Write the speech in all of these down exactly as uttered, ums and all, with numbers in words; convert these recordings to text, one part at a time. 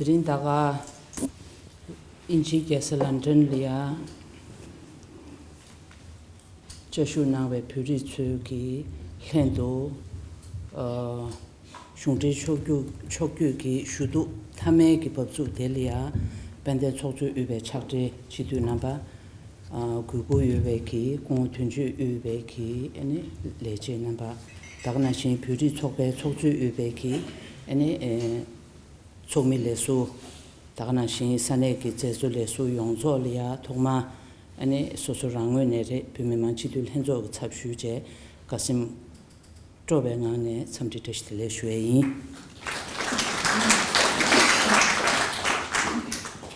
དེ་རིང་ད་ག་དབྱིན་ཇིའི་རྒྱལ་ས་ལན་ཀྲན་ལ་ཡ་བཅའ་བཞུགས་གནང་བའི་བོད་རིགས་ཚོའི་གི་ལྷན་དུ། ཨ། གཞུང་འབྲེལ་ཕྱོགས་བསྐྱོད་ཕྱོགས་བསྐྱོད་ཀྱི་ཞུ་གཏུག་མཐའ་མའི་གི་བབས་ཚུགས་དེ་ལ་ཡ་དཔལ་ལྡན་ཚོགས་གཙོས་དབུས་པའི་ཕྱག་སྦྲེལ་སྤྱི་འཐུས་རྣམ་པ། ཨ། གུས་བཀུར་ཡོད་པའི་གི་སྐུ་ངོ་དོན་གཅོད་དབུས་པའི་གི་ཨ་ནི་ལས་བྱེད་རྣམ་པ། ད་ག་ནང་བཞིན་བོད་རིགས་ཚོགས་པའི་ཚོགས་གཙོས་དབུས་པའི་གི་ཨ་ནི་ཨེ་ཚོགས་མི་ལས་ཟུར། ད་ག་ནང་བཞིན་ས་གནས་ཀྱི་མཛད་གཙོ་ལས་ཟུར་ཡོངས་རྫོགས་ལ་ཡ་ཐོག་མ་ཨ་ནི་སོ་སོ་རང་ངོས་ནས་རེད། བོད་མི་མང་སྤྱི་འཐུས་ལྷན་ཚོགས་ཀྱི་ཚབ་ཞུས་བྱས་དགའ་སེམས་སྤྲོ་བའི་ངང་ནས་འཚམས་འདྲི་བཀྲ་ཤིས་བདེ་ལེགས་ཞུ་ཡས་ཡིན།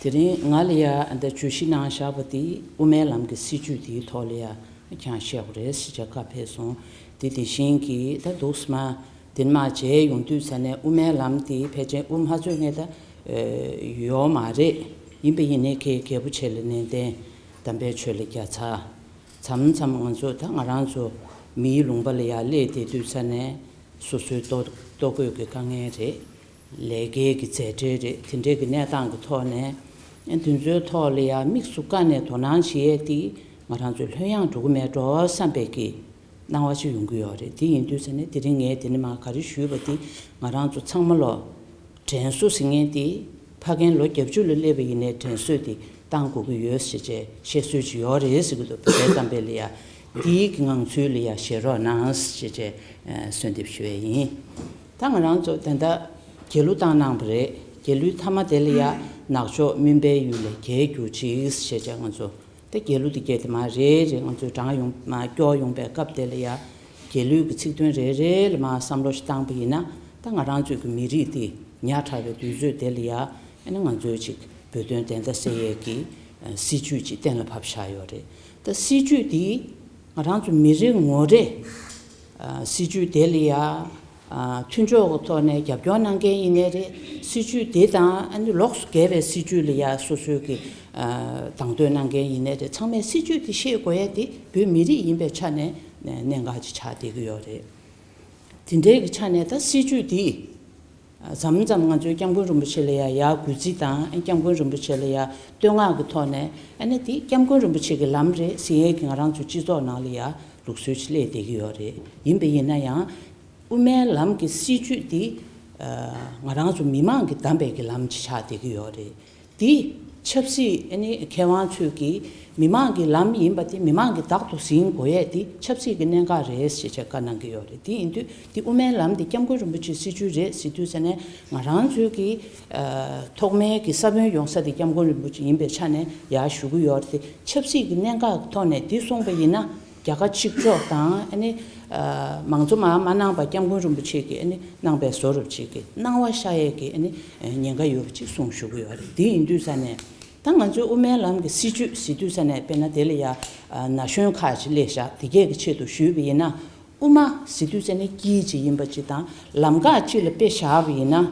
དེ་རིང་ང་ལ་ཡ་ཨ་ནི་བརྗོད་གཞི་གནང་བཞག་པ་དེ་དབུ་མའི་ལམ་གྱི་སྲིད་བྱུས་དེའི་ཐོག་ལ་ཡ་ཁྱེད་རང་བཤད་དགོས་རེད་ཟེར་བྱས་བཀའ་ཕེབས་སོང་། དེ་དེ་བཞིན་གྱི་ད་འདུག་སེ་མ་དེ་མ་མཇལ་ཡོང་དུས་ཙ་ནས་དབུ་མའི་ལམ་དེ་ཕལ་ཆེར་དབུ་མ་ཚོས་ངས་ད་ཡོད་མ་རེད། ཡིན་པ་ཡིན་ནའི་ཁྱེད་རྒྱལ་པོ་ཆེ་ལ་ནན་ཏན། དམ་པའི་ཆོས་ལ་རྒྱལ་ཚ། མཚམས་མཚམས་ང་ཚོ་ད་ང་རང་ཚོ་མིའི་ལུང་པ་ལ་ཡ་སླེབས་བསྡད་དུས་ཙ་ནས་སོ་སོའི་ལྟོ་ལྟོ་གོས་ཀྱི་དཀའ་ངལ་རེད། ལས་ཀའི་གི་མཛད་འབྲེལ་རེད། དེ་འདྲའི་གི་གནས་སྟངས་ཀྱི་ཐོག་ནས་ཨ་དེ་ཚོའི་ཐོག་ལ་ཡ་དམིགས་སུ་བཀར་ནས་དོ་སྣང་བྱེད་ཡས་དེ་ང་རང་ཚོའི་ལྷོད་ཡངས་འགྲོ་གི་མེད་འགྲོ་བསམ་པའི་གི་སྣང་བ་ཅིག་ཡོང་གི་ཡོད་རེད། དེ་ཡིན་དུས་ཙ་ནས་དེ་རིང་ངས་དེ་ནས་མར་ག་རེ་ཞུས་པ་དེ་ང་རང་ཚོ་ཚང་མ་ལོ། དྲན་གསོ་ཟེར་མཁན་དེ་ཕ་རྒན་ལོ་བརྒྱད་ཅུ་ལ་སླེབས་པ་ཡིན་ནའི་དྲན་གསོ་དེ་བཏང་དགོས་ཀྱི་ཡོད་ཟེར་བྱས་བཤད་སྲོལ་ཅིག་ཡོད་རེད་ཟེར་གྱི་འདུག་བོད་པའི་གཏམ་དཔེ་ལ་ཡ་དེའི་གི་ངང་ཚུལ་ལ་ཡ་བཞེས་རོགས་གནང་ཟེར་བྱས་གསོལ་འདེབས་ཞུ་ཡས་ཡིན། ད་ང་རང་ཚོ་ད་ལྟ་རྒྱལ་གླུ་བཏང་གནང་བ་རེད། རྒྱལ་གླུའི་མཐའ་མ་དེ་ལ་ཡ་ནག་ཕྱོགས་སྨིན་པའི་ཡུལ་ལ་རྒྱལ་གྱུར་ཅིག་ཟེར་བྱས་ང་ཚོ། དེ་རྒྱལ་གླུ་དེ་སྐད་དེ་མར་རེ་རེ་ང་ཚོས་བགྲང་ཡོང་མར་སྐྱོར་ཡོང་པའི་སྐབས་དེ་ལ་ཡ། རྒྱལ་གླུའི་གི་ཚིག་དོན་རེ་རེ་ལ་མར་བསམ་བློ་ཞིག་བཏང་པ་ཡིན་ན་ད་ང་རང་ཚོའི་གི་མི་རིགས་དེ་ཉག་ཕྲ་བའི་དུས་ཚོད་དེ་ལ་ཡ་ཨ་ནི་ང་ཚོའི་ཅིག་བོད་དོན་བདེན་མཐའ་གསལ་ཡས་ཀྱི་སྲིད་བྱུས་ཅིག་གཏན་ལ་ཕབ་བཞག་ཡོད་རེད། ད་སྲིད་བྱུས་དེ་ང་རང་ཚོ་མི་རེ་ངོ་རེ། སྲིད་བྱུས་དེ་ལ་ཡ། མཐུན་ཕྱོགས་ཀྱི་ཐོག་ནས་རྒྱབ་སྐྱོར་གནང་མཁན་ཡིན་ནའི་རེད། སྲིད་བྱུས་དེ་དང་ཨ་ནི་ལོགས་སུ་འགལ་བའི་སྲིད་བྱུས་ལ་ཡ་སོ་སོའི་གི་དང་དོད་གནང་མཁན་ཡིན་ནའི་རེད། ཚང་མས་སྲིད་བྱུས་དེ་ཤེས་དགོས་ཡ་དེ་བོད་མི་རིགས་ཡིན་པའི་ཆ་ནས་གནད་འགག་ཅིག་ཆགས་བསྡད་ཀྱི་ཡོད་རེད། དེ་འདྲའི་གི་ཆ་ནས་ད་སྲིད་བྱུས་དེ་མཚམས་མཚམས་ང་ཚོའི་སྐྱབས་མགོན་རིན་པོ་ཆེ་ལ་ཡ་ཡར་གུས་བརྩི་དང་སྐྱབས་མགོན་རིན་པོ་ཆེ་ལ་ཡ་བསྟོད་བསྔགས་ཀྱི་ཐོག་ནས་ཨ་ནི་དེ་སྐྱབས་མགོན་རིན་པོ་ཆེ་གི་ལམ་རེད་ཟེར་ཡས་ཀྱི་ང་རང་ཚོའི་སྤྱི་ཚོགས་ནང་ལ་ཡ་ལུགས་སྲོལ་ཅིག་སླེབས་བསྡད་ཀྱི་ཡོད་རེད། ཡིན་པ་ཡིན་ན་ཡང་། དབུ་མའི་ལམ་གྱི་སྲིད་བྱུས་འདི། ང་རང་ཚོ་མི་མང་གིས་བདམས་པའི་གི་ལམ་ཅིག་ཆགས་བསྡད་ཀྱི་ཡོད་རེད། འདི་ཆབ་སྲིད་ཨ་ནི་མཁས་དབང་ཚོས་ཀྱིས་མི་མང་གི་ལམ་ཡིན་པ་དེ་མི་མང་གིས་བདག་ཏུ་འཛིན་དགོས་ཡས་འདི་ཆབ་སྲིད་ཀྱི་གནད་འགག་རེད་ཞེས་བྱས་བཀའ་གནང་གི་ཡོད་རེད། དེ་ཡིན་དུས་འདི་དབུ་མའི་ལམ་འདི་སྐྱབས་མགོན་རིན་པོ་ཆེའི་སྲིད་བྱུས་རེད་ཟེར་དུས་ཙ་ནས་ང་རང་ཚོའི་གི་ཐོག་མའི་གི་ས་བོན་ཡོང་ས་དེ་སྐྱབས་མགོན་རིན་པོ་ཆེ་ཡིན་པའི་ཆ་ནས་ཡར་ཞུ་གི་ཡོད་རེད། དེ་ཆབ་སྲིད་ཀྱི་གནད་འགག་གི་ཐོག་ནས་འདི་གསུངས་པ་ཡིན་ན། རྒྱལ་ཁབ་གཅིག་ལྕོགས་དང་ཨ་ནི། མང་གཙོ་མར་མ་གནང་བར་སྐྱབས་མགོན་རིན་པོ་ཆེ་གིས་ཨ་ནི་གནང་པའི་བཟོ་འདྲ་ཅིག་གི་སྣང་བ་ཤར་ཡས་ཀྱི་ཨ་ནི་ཉེན་ཁ་ཡོད་པ་ཅིག་གསུངས་བཞུགས་ཀྱི་ཡོད་རེད། དེ་ཡིན་དུས་ཙ་ནས་ད་ང་ཚོའི་དབུ་མའི་ལམ་གྱི་སྲིད་བྱུས་ཟེར་དུས་ཙ་ནས་དཔེར་ན་དེ་ལ་ཡ་ན་གཞོན་ཁག་ཅིག་སླེབས་བཞག་དེ་གས་ཀྱི་ཆེད་དུ་ཞུས་པ་ཡིན་ན་དབུ་མ་ཟེར་དུས་ཙ་ནས་དཀྱིལ་ཅིག་ཡིན་པ་ཅིག་དང་ལམ་ཁ་གཅིག་ལ་དཔེ་བཞག་པ་ཡིན་ན།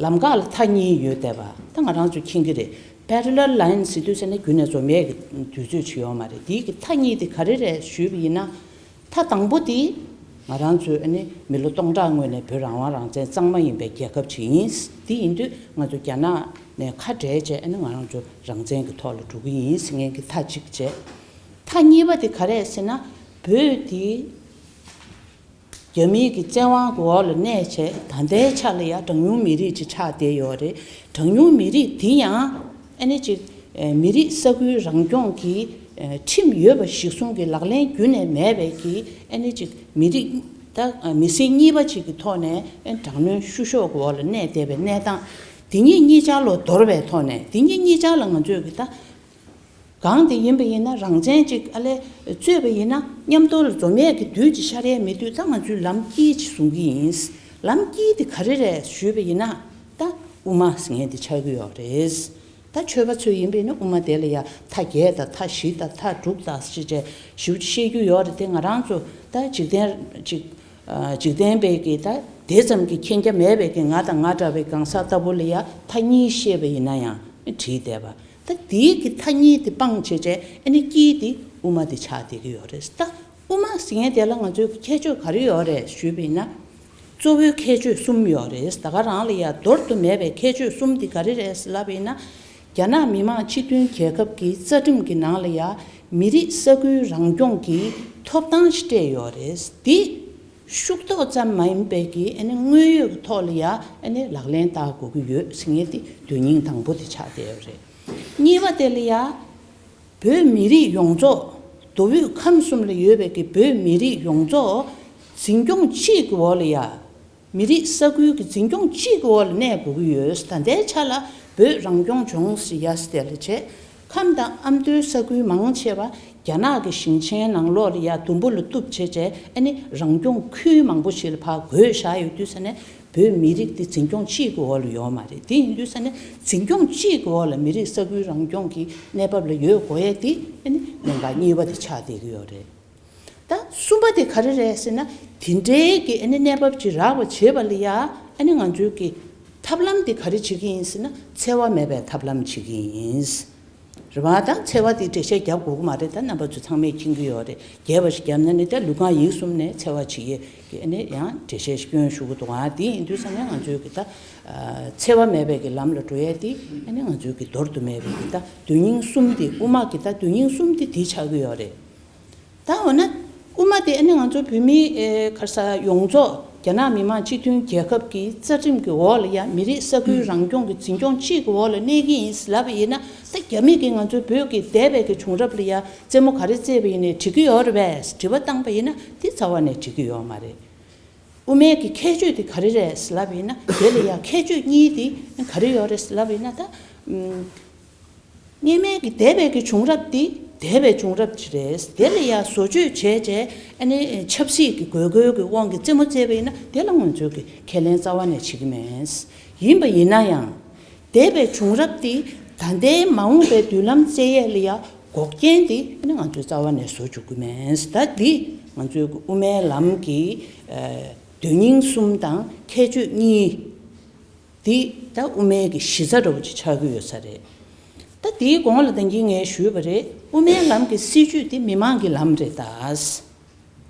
ལམ་ཁ་ལ་མཐའ་གཉིས་ཡོད་བསྡད་པ་ད་ང་རང་ཚོས་མཁྱེན་གྱི་རེད། Parallel line ཟེར་དུས་ཙ་ནས་རྒྱུན་ནས་འཛོམས་ཡས་ཀྱི་དུས་ཚོད་ཅིག་ཡོད་མ་རེད། དེའི་གི་མཐའ་གཉིས་དེ་ག་རེ་རེད་ཞུས་པ་ཡིན་ན། མཐའ་དང་པོ་དེ་ང་རང་ཚོའི་ཨ་ནི་མི་ལོ་སྟོང་ཕྲག་སྔོན་ནས་བོད་རང་དབང་རང་བཙན་གཙང་མ་ཡིན་པའི་རྒྱལ་ཁབ་ཅིག་ཡིན། དེ་ཡིན་དུས་ང་ཚོ་རྒྱ་ནག་ནས་ཁ་བྲལ་བྱས་ཨ་ནི་ང་རང་ཚོ་རང་བཙན་གྱི་ཐོག་ལ་འགྲོ་གི་ཡིན་ཟེར་མཁན་གྱི་མཐའ་གཅིག་བྱས། མཐའ་གཉིས་པ་དེ་ག་རེད་ཟེར་ན། བོད་དེ། རྒྱ་མིའི་གི་བཙན་དབང་གི་འོག་ལ་གནས་བྱས་ད་ལྟའི་ཆ་ལ་ཡ་གྲངས་ཉུང་མི་རིགས་ཅིག་ཆགས་བསྡད་ཡོད་རེད། གྲངས་ཉུང་མི་རིགས་དེ་ཡང་ཨ་ནི་ཅིག་མི་རིགས་ས་ཁུལ་རང་སྐྱོང་གི་ཁྲིམས་ཡོད་པ་གཞིར་བཟུང་གི་ལག་ལེན་རྒྱུན་ནས་མེད་པའི་གི་ཨ་ནི་ཅིག་མི་རིགས་ད་མི་སེར་གཉིས་པ་ཅིག་གི་ཐོག་ནས་དྲག་གནོན་བཤུ་གཞོག་གི་འོག་ལ་གནས་བསྡད་པའི་གནས་སྟངས་དེ་ཉིད་གཉིས་ཆར་ལོ་འདོར་བའི་ཐོག་ནས་དེ་ཉིད་གཉིས་ཆར་ལ་ང་ཚོས་གི་ད། གང་དེ་ཡིན་པ་ཡིན་ན་རང་བཙན་ཅིག་ཨ་ལས་རྩོད་པ་ཡིན་ན་མཉམ་དུ་ལ་འཛོམས་ཡས་ཀྱི་དུས་ཅིག་ཤར་ཡས་མེད་དུས་ད་ང་ཚོས་ལམ་དཀྱིལ་ཅིག་བཟུང་གི་ཡིན། ལམ་དཀྱིལ་དེ་ག་རེ་རེད་ཞུས་པ་ཡིན་ན་ད་དབུ་མ་ཟེར་མཁན་དེ་ཆགས་ཀྱི་ཡོད་རེད། ད་ཆོས་པ་ཚོས་ཡིན་པ་ཡིན་ན་དབུ་མ་དེ་ལ་ཡ་མཐའ་བརྒྱད་དང་མཐའ་བཞི་དང་མཐའ་དྲུག་དང་ཞེས་བྱས་ཞུ་བཤད་རྒྱུ་ཡོད་རེད་དེ་ང་རང་ཚོ་ད་འཇིག་རྟེན་ཅིག་འཇིག་རྟེན་པའི་གི་ད་དེ་ཙམ་གྱི་མཁྱེན་རྒྱ་མེད་པའི་གི་ང་དང་ང་འདྲ་བའི་གང་ཟག་ལྟ་བུ་ལ་ཡ་མཐའ་གཉིས་བཤད་པ་ཡིན་ན་ཡང་བྲིས་བསྡད་པ། ད་དེའི་གི་མཐའ་གཉིས་དེ་སྤངས་བྱས་བྱས་ཨ་ནི་དཀྱིལ་དེ་དབུ་མ་དེ་ཆགས་བསྡད་ཀྱི་ཡོད་རེད། ད་དབུ་མ་ཟེར་མཁན་དེ་ལ་ང་ཚོའི་ཁྱད་ཆོས་ག་རེ་ཡོད་རེད་ཞུས་པ་ཡིན་ན། གཙོ་བོའི་ཁྱད་ཆོས་གསུམ་ཡོད་རེད། ད་ག་རང་ལ་ཡ་འདོར་དུ་མེད་པའི་ཁྱད་ཆོས་གསུམ་དེ་ག་རེ་རེད་ལབ་ཡིན་ན། རྒྱ་ནག་མི་དམངས་སྤྱི་མཐུན་རྒྱལ་ཁབ་ཀྱི་རྩ་ཁྲིམས་ཀྱི་ནང་ལ་ཡ་མི་རིགས་ས་ཁུལ་རང་སྐྱོང་གི་ཐོབ་ཐང་ཞིག་སྤྲད་ཡོད་རེད། འདི་ཤུགས་རྡོག་ཙམ་མ་ཡིན་པའི་གི་ཨ་ནི་དངོས་ཡོད་ཀྱི་ཐོག་ལ་ཡ་ཨ་ནི་ལག་ལེན་བསྟར་དགོས་ཀྱི་ཡོད་ཟེར་མཁན་དེ་དོན་སྙིང་དང་པོ་དེ་ཆགས་བསྡད་ཡོད་རེད། གཉིས་པ་དེ་ལ་ཡ། བོད་མི་རིགས་ཡོངས་རྫོགས། མདོ་དབུས་ཁམས་གསུམ་ལ་ཡོད་པའི་གི་བོད་མི་རིགས་ཡོངས་རྫོགས་འཛིན་སྐྱོང་གཅིག་གི་འོག་ལ་ཡ། མི་རིགས་ས་ཁུལ་གྱི་འཛིན་སྐྱོང་གཅིག་གི་འོག་ལ་གནས་དགོས་ཀྱི་ཡོད། ད་ལྟའི་ཆ་ལ་བོད་རང་སྐྱོང་ལྗོངས་ཟེར་ཡ་ཟེར་དེ་ལ་བྱས། ཁམས་དང་ཨ་མདོའི་ས་ཁུལ་མང་ཆེ་བ་རྒྱ་ནག་གི་ཞིང་ཆེན་ནང་ལོགས་ལ་ཡ་དུམ་བུ་ལ་གཏུབ་བྱས་བྱས་ཨ་ནི་རང་སྐྱོང་ཁུལ་མང་པོ་ཞིག་ལ་ཕར་བགོས་བཞག་ཡོད་དུས་ས་ནས། བོད་མི་རིགས་འདི་འཛིན་སྐྱོང་གཅིག་གི་འོག་ལ་ཡོད་མ་རེད། དེ་ཡིན་དུས་ས་ནས་འཛིན་སྐྱོང་གཅིག་གི་འོག་ལ་མི་རིགས་ས་ཁུལ་རང་སྐྱོང་གི་གནས་བབ་ལ་ཡོད་དགོས་ཡས་དེ་ཨ་ནི་གནད་འགག་གཉིས་པ་དེ་ཆགས་བསྡད་ཀྱི་ཡོད་རེད། ད་གསུམ་པ་དེ་ག་རེ་རེད་ཟེར་ན། དེ་འདྲའི་གི་ཨ་ནི་གནས་བབ་ཅིག་རག་པ་བྱེད་པ་ལ་ཡ་ཨ་ནི་ང་ཚོའི་གི་ཐབས་ལམ་དེ་ག་རེ་བྱེད་ཀྱི་ཡིན་ཟེར་ན། འཚེ་བ་མེད་པའི་ཐབས་ལམ་བྱེད་ཀྱི་ཡིན། རེད་བ། ད་འཚེ་བ་དེ་འགྲེལ་བཤད་རྒྱབ་དགོས་ཀྱི་མ་རེད། ད་རྣམ་པ་ཚོ་ཚང་མས་མཁྱེན་གྱི་ཡོད་རེད། རྒྱས་པ་ཞིག་བརྒྱབ་ན་ནི་ད་ལུས་ཁམས་ཡིད་གསུམ་ནས་འཚེ་བ་བྱེད་ཡས་ཀྱི་ཨ་ནི་ཡང་འགྲེལ་བཤད་ཞིག་སྐྱོན་ཞུ་གི་འདུག་ཨ། དེ་ཡིན་དུས་ཙང་ནས་ང་ཚོའི་གི་ད་འཚེ་བ་མེད་པའི་གི་ལམ་ལ་འགྲོ་ཡས་དེ་ཨ་ནི་ང་ཚོའི་གི་འདོར་དུ་མེད་པའི་གི་ད་དོན་སྙིང་གསུམ་དེ། དབུ་མ་གི་ད་དོན་སྙིང་གསུམ་དེ་དེ་ཆགས་ཀྱི་ཡོད་རེད། ད་འོ་ན་དབུ་མ་དེ་ཨ་ནི་ང་ཚོ་བོད་མི་ཨེ་ག་རེ་ཟ་ཡོངས་རྫོགས། རྒྱ་ནག་མི་དམངས་སྤྱི་མཐུན་རྒྱལ་ཁབ་ཀྱི་རྩ་ཁྲིམས་ཀྱི་འོག་ལ་ཡ་མི་རིགས་ས་ཁུལ་རང་སྐྱོང་གི་འཛིན་སྐྱོང་གཅིག་གི་འོག་ལ་གནས་ཀྱི་ཡིན་ལབ་པ་ཡིན་ན། ད་རྒྱ་མི་གིས་ང་ཚོའི་བོད་ཀྱི་འདས་པའི་གི་བྱུང་རབས་ལ་ཡ་རྩེད་མོ་ག་རེ་རྩེས་པ་ཡིན་ནའི་འགྲིག་གི་ཡོད་རེད་པས་དྲི་བ་བཏང་པ་ཡིན་ན། དེ་རྩ་བ་ནས་འགྲིག་གི་ཡོད་མ་རེད། དབུ་མའི་གི་ཁྱད་ཆོས་དེ་ག་རེ་རེད་ལབ་པ་ཡིན་ན། དེ་ལ་ཡ་ཁྱད་ཆོས་གཉིས་དེ་ག་རེ་ཡོད་རེད་ལབ་པ་ཡིན་ན། ད་ཨུམ། སྔོན་མའི་གི་འདས་པའི་གི་བྱུང་རབས་དེ་འདས་པའི་བྱུང་རབས་ཅིག་རེད། དེ་ལ་ཡ་བཟོ་བཅོས་བྱས་བྱས་ཨ་ནི་ཆབ་སྲིད་ཀྱི་དགོས་མཁོའི་གི་དབང་གིས་རྩེད་མོ་རྩེས་པ་ཡིན་ན། དེ་ལ་ང་ཚོས་གི་ཁས་ལེན་རྩ་བ་ནས་བྱེད་ཀྱི་མེད། ཡིན་པ་ཡིན་ན་ཡང་འདས་པའི་བྱུང་རབས་དེ་ད་ལྟའི་མ་འོངས་པའི་མདུན་ལམ་བཙལ་ཡས་ལ་ཡ་འགོག་རྐྱེན་དེ་ཨ་ནི་ང་ཚོས་རྩ་བ་ནས་བཟོ་བཅུག་གི་མེད། ད་འདི་ང་ཚོའི་གི་དབུ་མའི་ལམ་གྱི་ཨ་དོན་སྙིང་གསུམ་དང་ཁྱད་ཆོས་གཉིས། འདི་ད་དབུ་མའི་གི་གཞི་རྩ་འདྲ་བོ་ཅིག་ཆགས་ཀྱི་ཡོད་ས་རེད། ད་དེའི་གོང་ལ་ད་གིན་ངས་ཞུས་པ་རེད། དབུ་མའི་ལམ་གྱི་སྲིད་བྱུས་དེ་མི་མང་གི་ལམ་རེད་ད།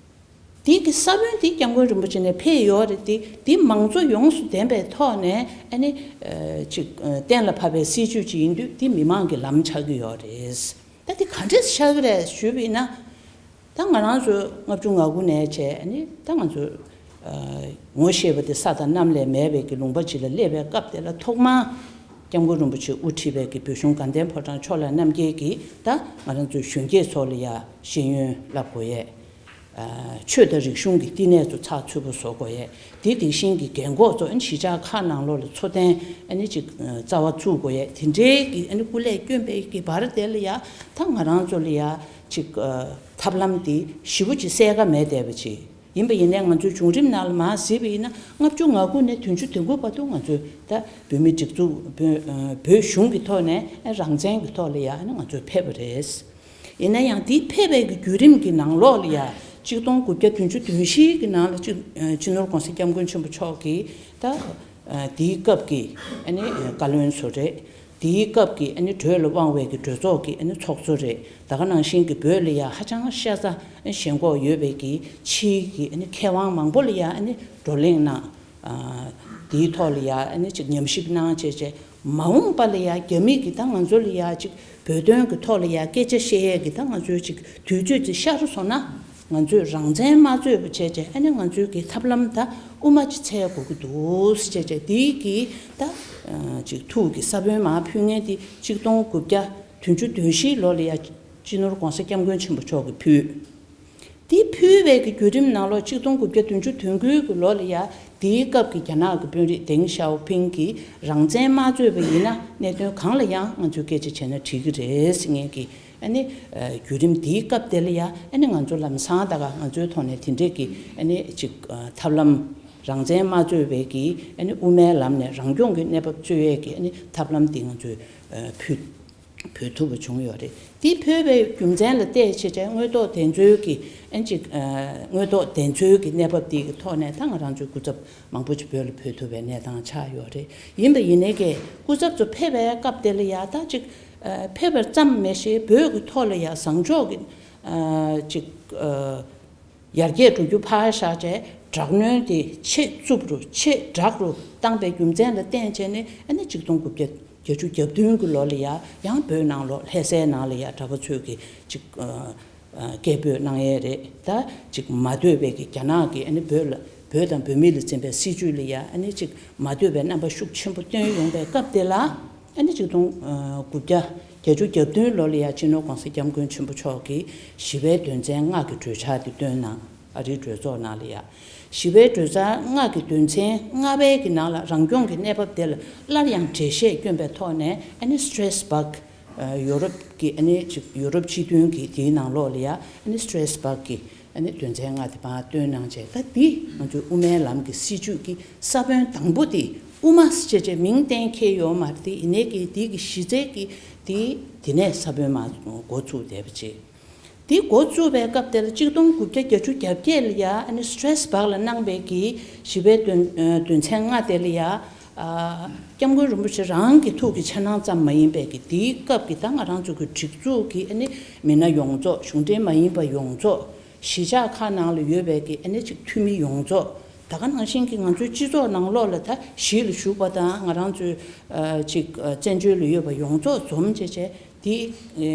དེ་གི་ས་བོན་དེ་སྐྱབས་མགོན་རིན་པོ་ཆེ་ནས་ཕེབས་ཡོད་རེད་དེ། དེ་མང་གཙོ་ཡོངས་སུ་ལྡན་པའི་ཐོག་ནས་ཨ་ནི་ཨ་ཅིག་ཨ་གཏན་ལ་ཕབ་པའི་སྲིད་བྱུས་ཅིག་ཡིན་དུས། དེ་མི་མང་གི་ལམ་ཆགས་ཀྱི་ཡོད་རེད། ད་དེ་ག་འདྲས་ཆགས་ཀྱི་རེད་ཞུས་པ་ཡིན་ན། ད་ང་རང་ཚོ་ལྔ་བཅུ་ང་དགུ་ནས་བྱས་ནས་ད་ང་ཚོ་ཨ་ངོ་ཤེས་པ་དེ་ས་དང་གནམ་ལས་མེད་པའི་གི་ལུང་པ་ཅིག་ལ་སླེབས་པའི་སྐབས་དེ་ལ། ཐོག་མར་སྐྱབས་མགོན་རིན་པོ་ཆེས་དབུ་ཁྲིད་པའི་གི་བོད་གཞུང་དགའ་ལྡན་ཕོ་བྲང་ཕྱོགས་ལས་རྣམ་རྒྱལ་གྱིས་ད་ང་རང་ཚོའི་གཞོན་སྐྱེས་ཚོ་ལ་ཡ་ཤེས་ཡོན་བསླབ་དགོས་ཡས། ཨ་ཆོས་དང་རིག་གཞུང་གི་བསྟི་གནས་ཚོ་ཚགས་ཚུད་པོ་བཟོ་དགོས་ཡས། དེ་དེ་བཞིན་གྱི་རྒན་གོག་ཚོ་ཨ་ནི་གཞིས་ཆགས་ཁག་ནང་ལོགས་ལ་འཚོ་རྟེན་ཨ་ནི་ཅིག་ཨ་རྩ་བ་བཙུགས་དགོས་ཡས། དེ་འདྲའི་གི་ཨ་ནི་སྐུ་ལས་བསྐྱོན་པའི་གི་བར་དེ་ལ་ཡ་ད་ང་རང་ཚོ་ལ་ཡ་ཅིག་ཨ་ཐབས་ལམ་དེ་ཞེ་པོ་ཅིག་གསལ་ཁ་མེད་བསྡད་པ་ཅིག་ཡིན་པ་ཡིན་ནའི། ང་ཚོའི་བྱུང་རིམ་ནང་ལ་མར་གཟིགས་པ་ཡིན་ན། ལྔ་བཅུ་ང་དགུ་ནས་བདུན་ཅུ་དོན་དགུ་བར་དུ་ང་ཚོས་ད་བོད་མིའི་སྒྲིག་འཛུགས། བོད་ཨ་བོད་གཞུང་གི་ཐོག་ནས་རང་བཙན་གྱི་ཐོག་ལ་ཡ་ཨ་ནི་ང་ཚོས་ཕེབས་པ་རེད། ཡིན་ན་ཡང་དེ་ཕེབས་པའི་གི་བརྒྱུད་རིམ་གྱི་ནང་ལོགས་ལ་ཡ། ཆིག་སྟོང་དགུ་བརྒྱ་བདུན་ཅུ་དོན་བཞི་གི་ནང་ལ་སྤྱི་ཨ་སྤྱི་ནོར་༸གོང་ས་༸སྐྱབས་མགོན་ཆེན་པོ་མཆོག་གིས་ད་ཨ་དེའི་སྐབས་ཀྱི་ཨ་ནི་བཀའ་བློན་ཚོ་རེད། དེའི་སྐབས་ཀྱི་ཨ་ནི་བགྲོས་ལ་དབང་བའི་གི་གྲོས་ཚོགས་ཀྱི་ཨ་ནི་ཚོགས་གཙོ་རེད། ད་ག་ནང་བཞིན་གྱི་བོད་ལ་ཡ་ཧ་ཅང་ཤ་ཚ་ཞེན་ཁོག་ཡོད་པའི་གི་ཕྱིའི་གི་ཨ་ནི་མཁས་དབང་མང་པོ་ལ་ཡ་ཨ་ནི་བགྲོ་གླེང་གནང་། ཨ་དེའི་ཐོག་ལ་ཡ་ཨ་ནི་ཅིག་ཉམས་ཞིབ་གནང་བྱས་བྱས། མ་འོངས་པ་ལ་ཡ་རྒྱ་མི་གིས་ད་ང་ཚོ་ལ་ཡ་ཅིག་བོད་དོན་གྱི་ཐོག་ལ་ཡ་སྐད་ཆ་བཤད་ཡས་ཀྱི་ད་ང་ཚོའི་ཅིག་དུས་ཚོད་ཅིག་ཤར་སོང་ན། ང་ཚོས་རང་བཙན་མ་རྩོད་པ་བྱས་བྱས་ཨ་ནི་ང་ཚོའི་གི་ཐབས་ལམ་ད་དབུ་མ་ཅིག་འཚོལ་དགོས་ཀྱི་འདུག་ཟེར་བྱས་བྱས། དེའི་གི་ད་ཅིག་ཐུགས་ཀྱི་ས་བོན་མར་ཕུལ་མཁན་དེ་ཆིག་སྟོང་དགུ་བརྒྱ་བདུན་ཅུ་དོན་བཞིའི་ལོ་ལ་ཡ་སྤྱི་ནོར་༸གོང་ས་༸སྐྱབས་མགོན་ཆེན་པོ་མཆོག་གིས་ཕུལ། དེ་ཕུལ་བའི་གི་བརྒྱུད་རིམ་ནང་ལོགས་ཆིག་སྟོང་དགུ་བརྒྱ་བདུན་ཅུ་དོན་དགུའི་གི་ལོ་ལ་ཡ་དེའི་སྐབས་ཀྱི་རྒྱ་ནག་གི་དཔོན་རིགས་ཏེང་ཞའོ་ཕིང་གིས་རང་བཙན་མ་རྩོད་པ་ཡིན་ན་གནད་དོན་གང་ལ་ཡང་ང་ཚོས་སྐད་ཆ་བྱས་ན་འགྲིག་གི་རེད་ཟེར་མཁན་གྱི་ཨ་ནི་ཨ་བརྒྱུད་རིམ། དེའི་སྐབས་དེ་ལ་ཡ་ཨ་ནི་ང་ཚོ་ལམ་སང་ད་ག་ང་ཚོའི་ཐོག་ནས་དེ་འདྲས་ཀྱི་ཨ་ནི་ཅིག་ཨ་ཐབས་ལམ། རང་བཙན་མ་རྩོད་པའི་གི་ཨ་ནི་དབུ་མའི་ལམ་ནས་རང་སྐྱོང་གི་གནས་བབ་རྩོད་ཡས་ཀྱི་ཨ་ནི་ཐབས་ལམ་དེ་ང་ཚོས་ཨ་ཕུལ། ཕུལ་ཐུབ་པ་བྱུང་ཡོད་རེད། དེ་ཕུལ་བའི་རྒྱུ་མཚན་ལ་བལྟས་བྱས་བྱས་དངོས་ཐོག་བདེན་འཚོལ་གྱི་ཨ་ཅིག་ཨ་དངོས་ཐོག་བདེན་འཚོལ་གྱི་གནས་བབ་དེ་གི་ཐོག་ནས་ད་ང་རང་ཚོའི་སྐུ་ཚབ་མང་པོ་ཅིག་བོད་ལ་ཕེབས་ཐུབ་པའི་གནས་སྟངས་ཆགས་ཡོད་རེད། ཡིན་པ་ཡིན་ནའི་གི་སྐུ་ཚབ་ཚོ་ཕེབས་པའི་སྐབས་དེ་ལ་ཡ་ད་ཅིག་ཨ་ཕེབས་པ་ཙམ་མེད་ཤེས་བོད་ཀྱི་ཐོག་ལ་ཡ་བཟང་ཕྱོགས་ཀྱི་ཨ་ཅིག་ཨ། ཡར་རྒྱས་འགྲོ་རྒྱུ་ཕར་བཞག་བྱས། དྲག་གནོན་དེ་ཆེས་རྩུབ་རུ་ཆེས་དྲག་རུ་བཏང་པའི་རྒྱུ་མཚན་ལ་བརྟེན་བྱས་ནས། ཨ་ནི་ཆིག་སྟོང་དགུ་བརྒྱ་བརྒྱད་ཅུ་གྱ་བདུན་གྱི་ལོ་ལ་ཡ་ཡང་བོད་ནང་ལོགས་ལྷ་སའི་ནང་ལ་ཡ་གྲྭ་པ་ཚོས་ཀྱི་ཅིག་ཨ་ཨ་སྐད་འབོད་གནང་ཡས་རེད། ད་ཅིག་མ་འདོད་པའི་གི་རྒྱ་ནག་གི་ཨ་ནི་བོད་ལ་བོད་དང་བོད་མི་ལ་འཛིན་པའི་སྲིད་བྱུས་ལ་ཡ་ཨ་ནི་ཅིག་མ་འདོད་པའི་རྣམ་པ་ཤུགས་ཆེན་པོ་སྟོན་ཡོང་པའི་སྐབས་དེ་ལ། ཨ་ནི་ཆིག་སྟོང་དགུ་བརྒྱ་བརྒྱད་ཅུ་གྱ་བདུན་ལོ་ལ་ཡ་སྤྱི་ནོར་༸གོང་ས་༸སྐྱབས་མགོན་ཆེན་པོ་མཆོག་གིས་ཞི་བའི་དོན་ཚན་ལྔ་གི་གྲོས་འཆར་དེ་བཏོན་གནང་། ཨ་རིའི་གྲོས་ཚོགས་ནང་ལ་ཡ། ཞི་བའི་གྲོས་འཆར་ལྔ་གི་དོན་ཚན་ལྔ་པའི་གི་ནང་ལ་རང་སྐྱོང་གི་གནས་བབ་དེ་ལ་སླར་ཡང་འགྲེལ་བཤད་བསྐྱོན་པའི་ཐོག་ནས། ཨ་ནི་སི་ཊེ་རེ་སི་བག་ཡོ་རོབ་ཀྱི་ཨ་ནི་ཅིག་ཡོ་རོབ་སྤྱི་མཐུན་གྱི་དེའི་ནང་ལོགས་ལ་ཡ་ཨ་ནི་སི་ཊེ་རེ་སི་བག་གི་ཨ་ནི་དོན་ཚན་ལྔ་དེ་ཕར་བཏོན་གནང་བྱས། ད་འདི་ང་ཚོའི་དབུ་མའི་ལམ་གྱི་སྲིད་བྱུས་ཀྱི་ས་བོན་དང་པོ་དེ་དབུ་མ་ཟེར་བྱས་མིང་གཏན་འཁེལ་ཡོད་མ་རེད། དེ་ཡིན་ནའི་གི་དེ་གི་གཞི་རྩའི་གི་དེ་དེ་ནས་ས་བོན་མར་འགོ་ཚུགས་བསྡད་པ་བྱས། དེ་འགོ་བཙུགས་པའི་སྐབས་དེ་ལ་ཆིག་སྟོང་དགུ་བརྒྱ་བརྒྱད་ཅུ་གྱ་བརྒྱད་ལ་ཡ་ཨ་ནི་སི་ཊེ་རེ་སི་བག་ལ་གནང་པའི་གི་ཞི་བའི་དོན་ཨ་དོན་ཚན་ལྔ་དེ་ལ་ཡ། ཨ་སྐྱབས་མགོན་རིན་པོ་ཆེ་རང་གི་ཐུགས་ཀྱི་འཆར་སྣང་ཙམ་མ་ཡིན་པའི་གི་དེའི་སྐབས་ཀྱི་ད་ང་རང་ཚོ་གི་སྒྲིག་འཛུགས་ཀྱི་ཨ་ནི་མི་སྣ་ཡོངས་རྫོགས། གཞུང་འབྲེལ་མ་ཡིན་པ་ཡོངས་རྫོགས། གཞིས་ཆགས་ཁག་ནང་ལ་ཡོད་པའི་གི་ཨ་ནི་ཅིག་འཐུས་མི་ཡོངས་རྫོགས། ད་ག་ནང་བཞིན་གྱི་ང་ཚོའི་སྤྱི་ཚོགས་ནང་ལོགས་ལ་ད་གཞིས་ལ་བཞུགས་པ་དང་། ང་རང་ཚོའི་ཨ་ཅིག་ཨ་བཙན་བྱོལ་ལ་ཡོད་པ་ཡོངས་རྫོགས་འཛོམས་བྱས་བྱས། དེ་ཨ་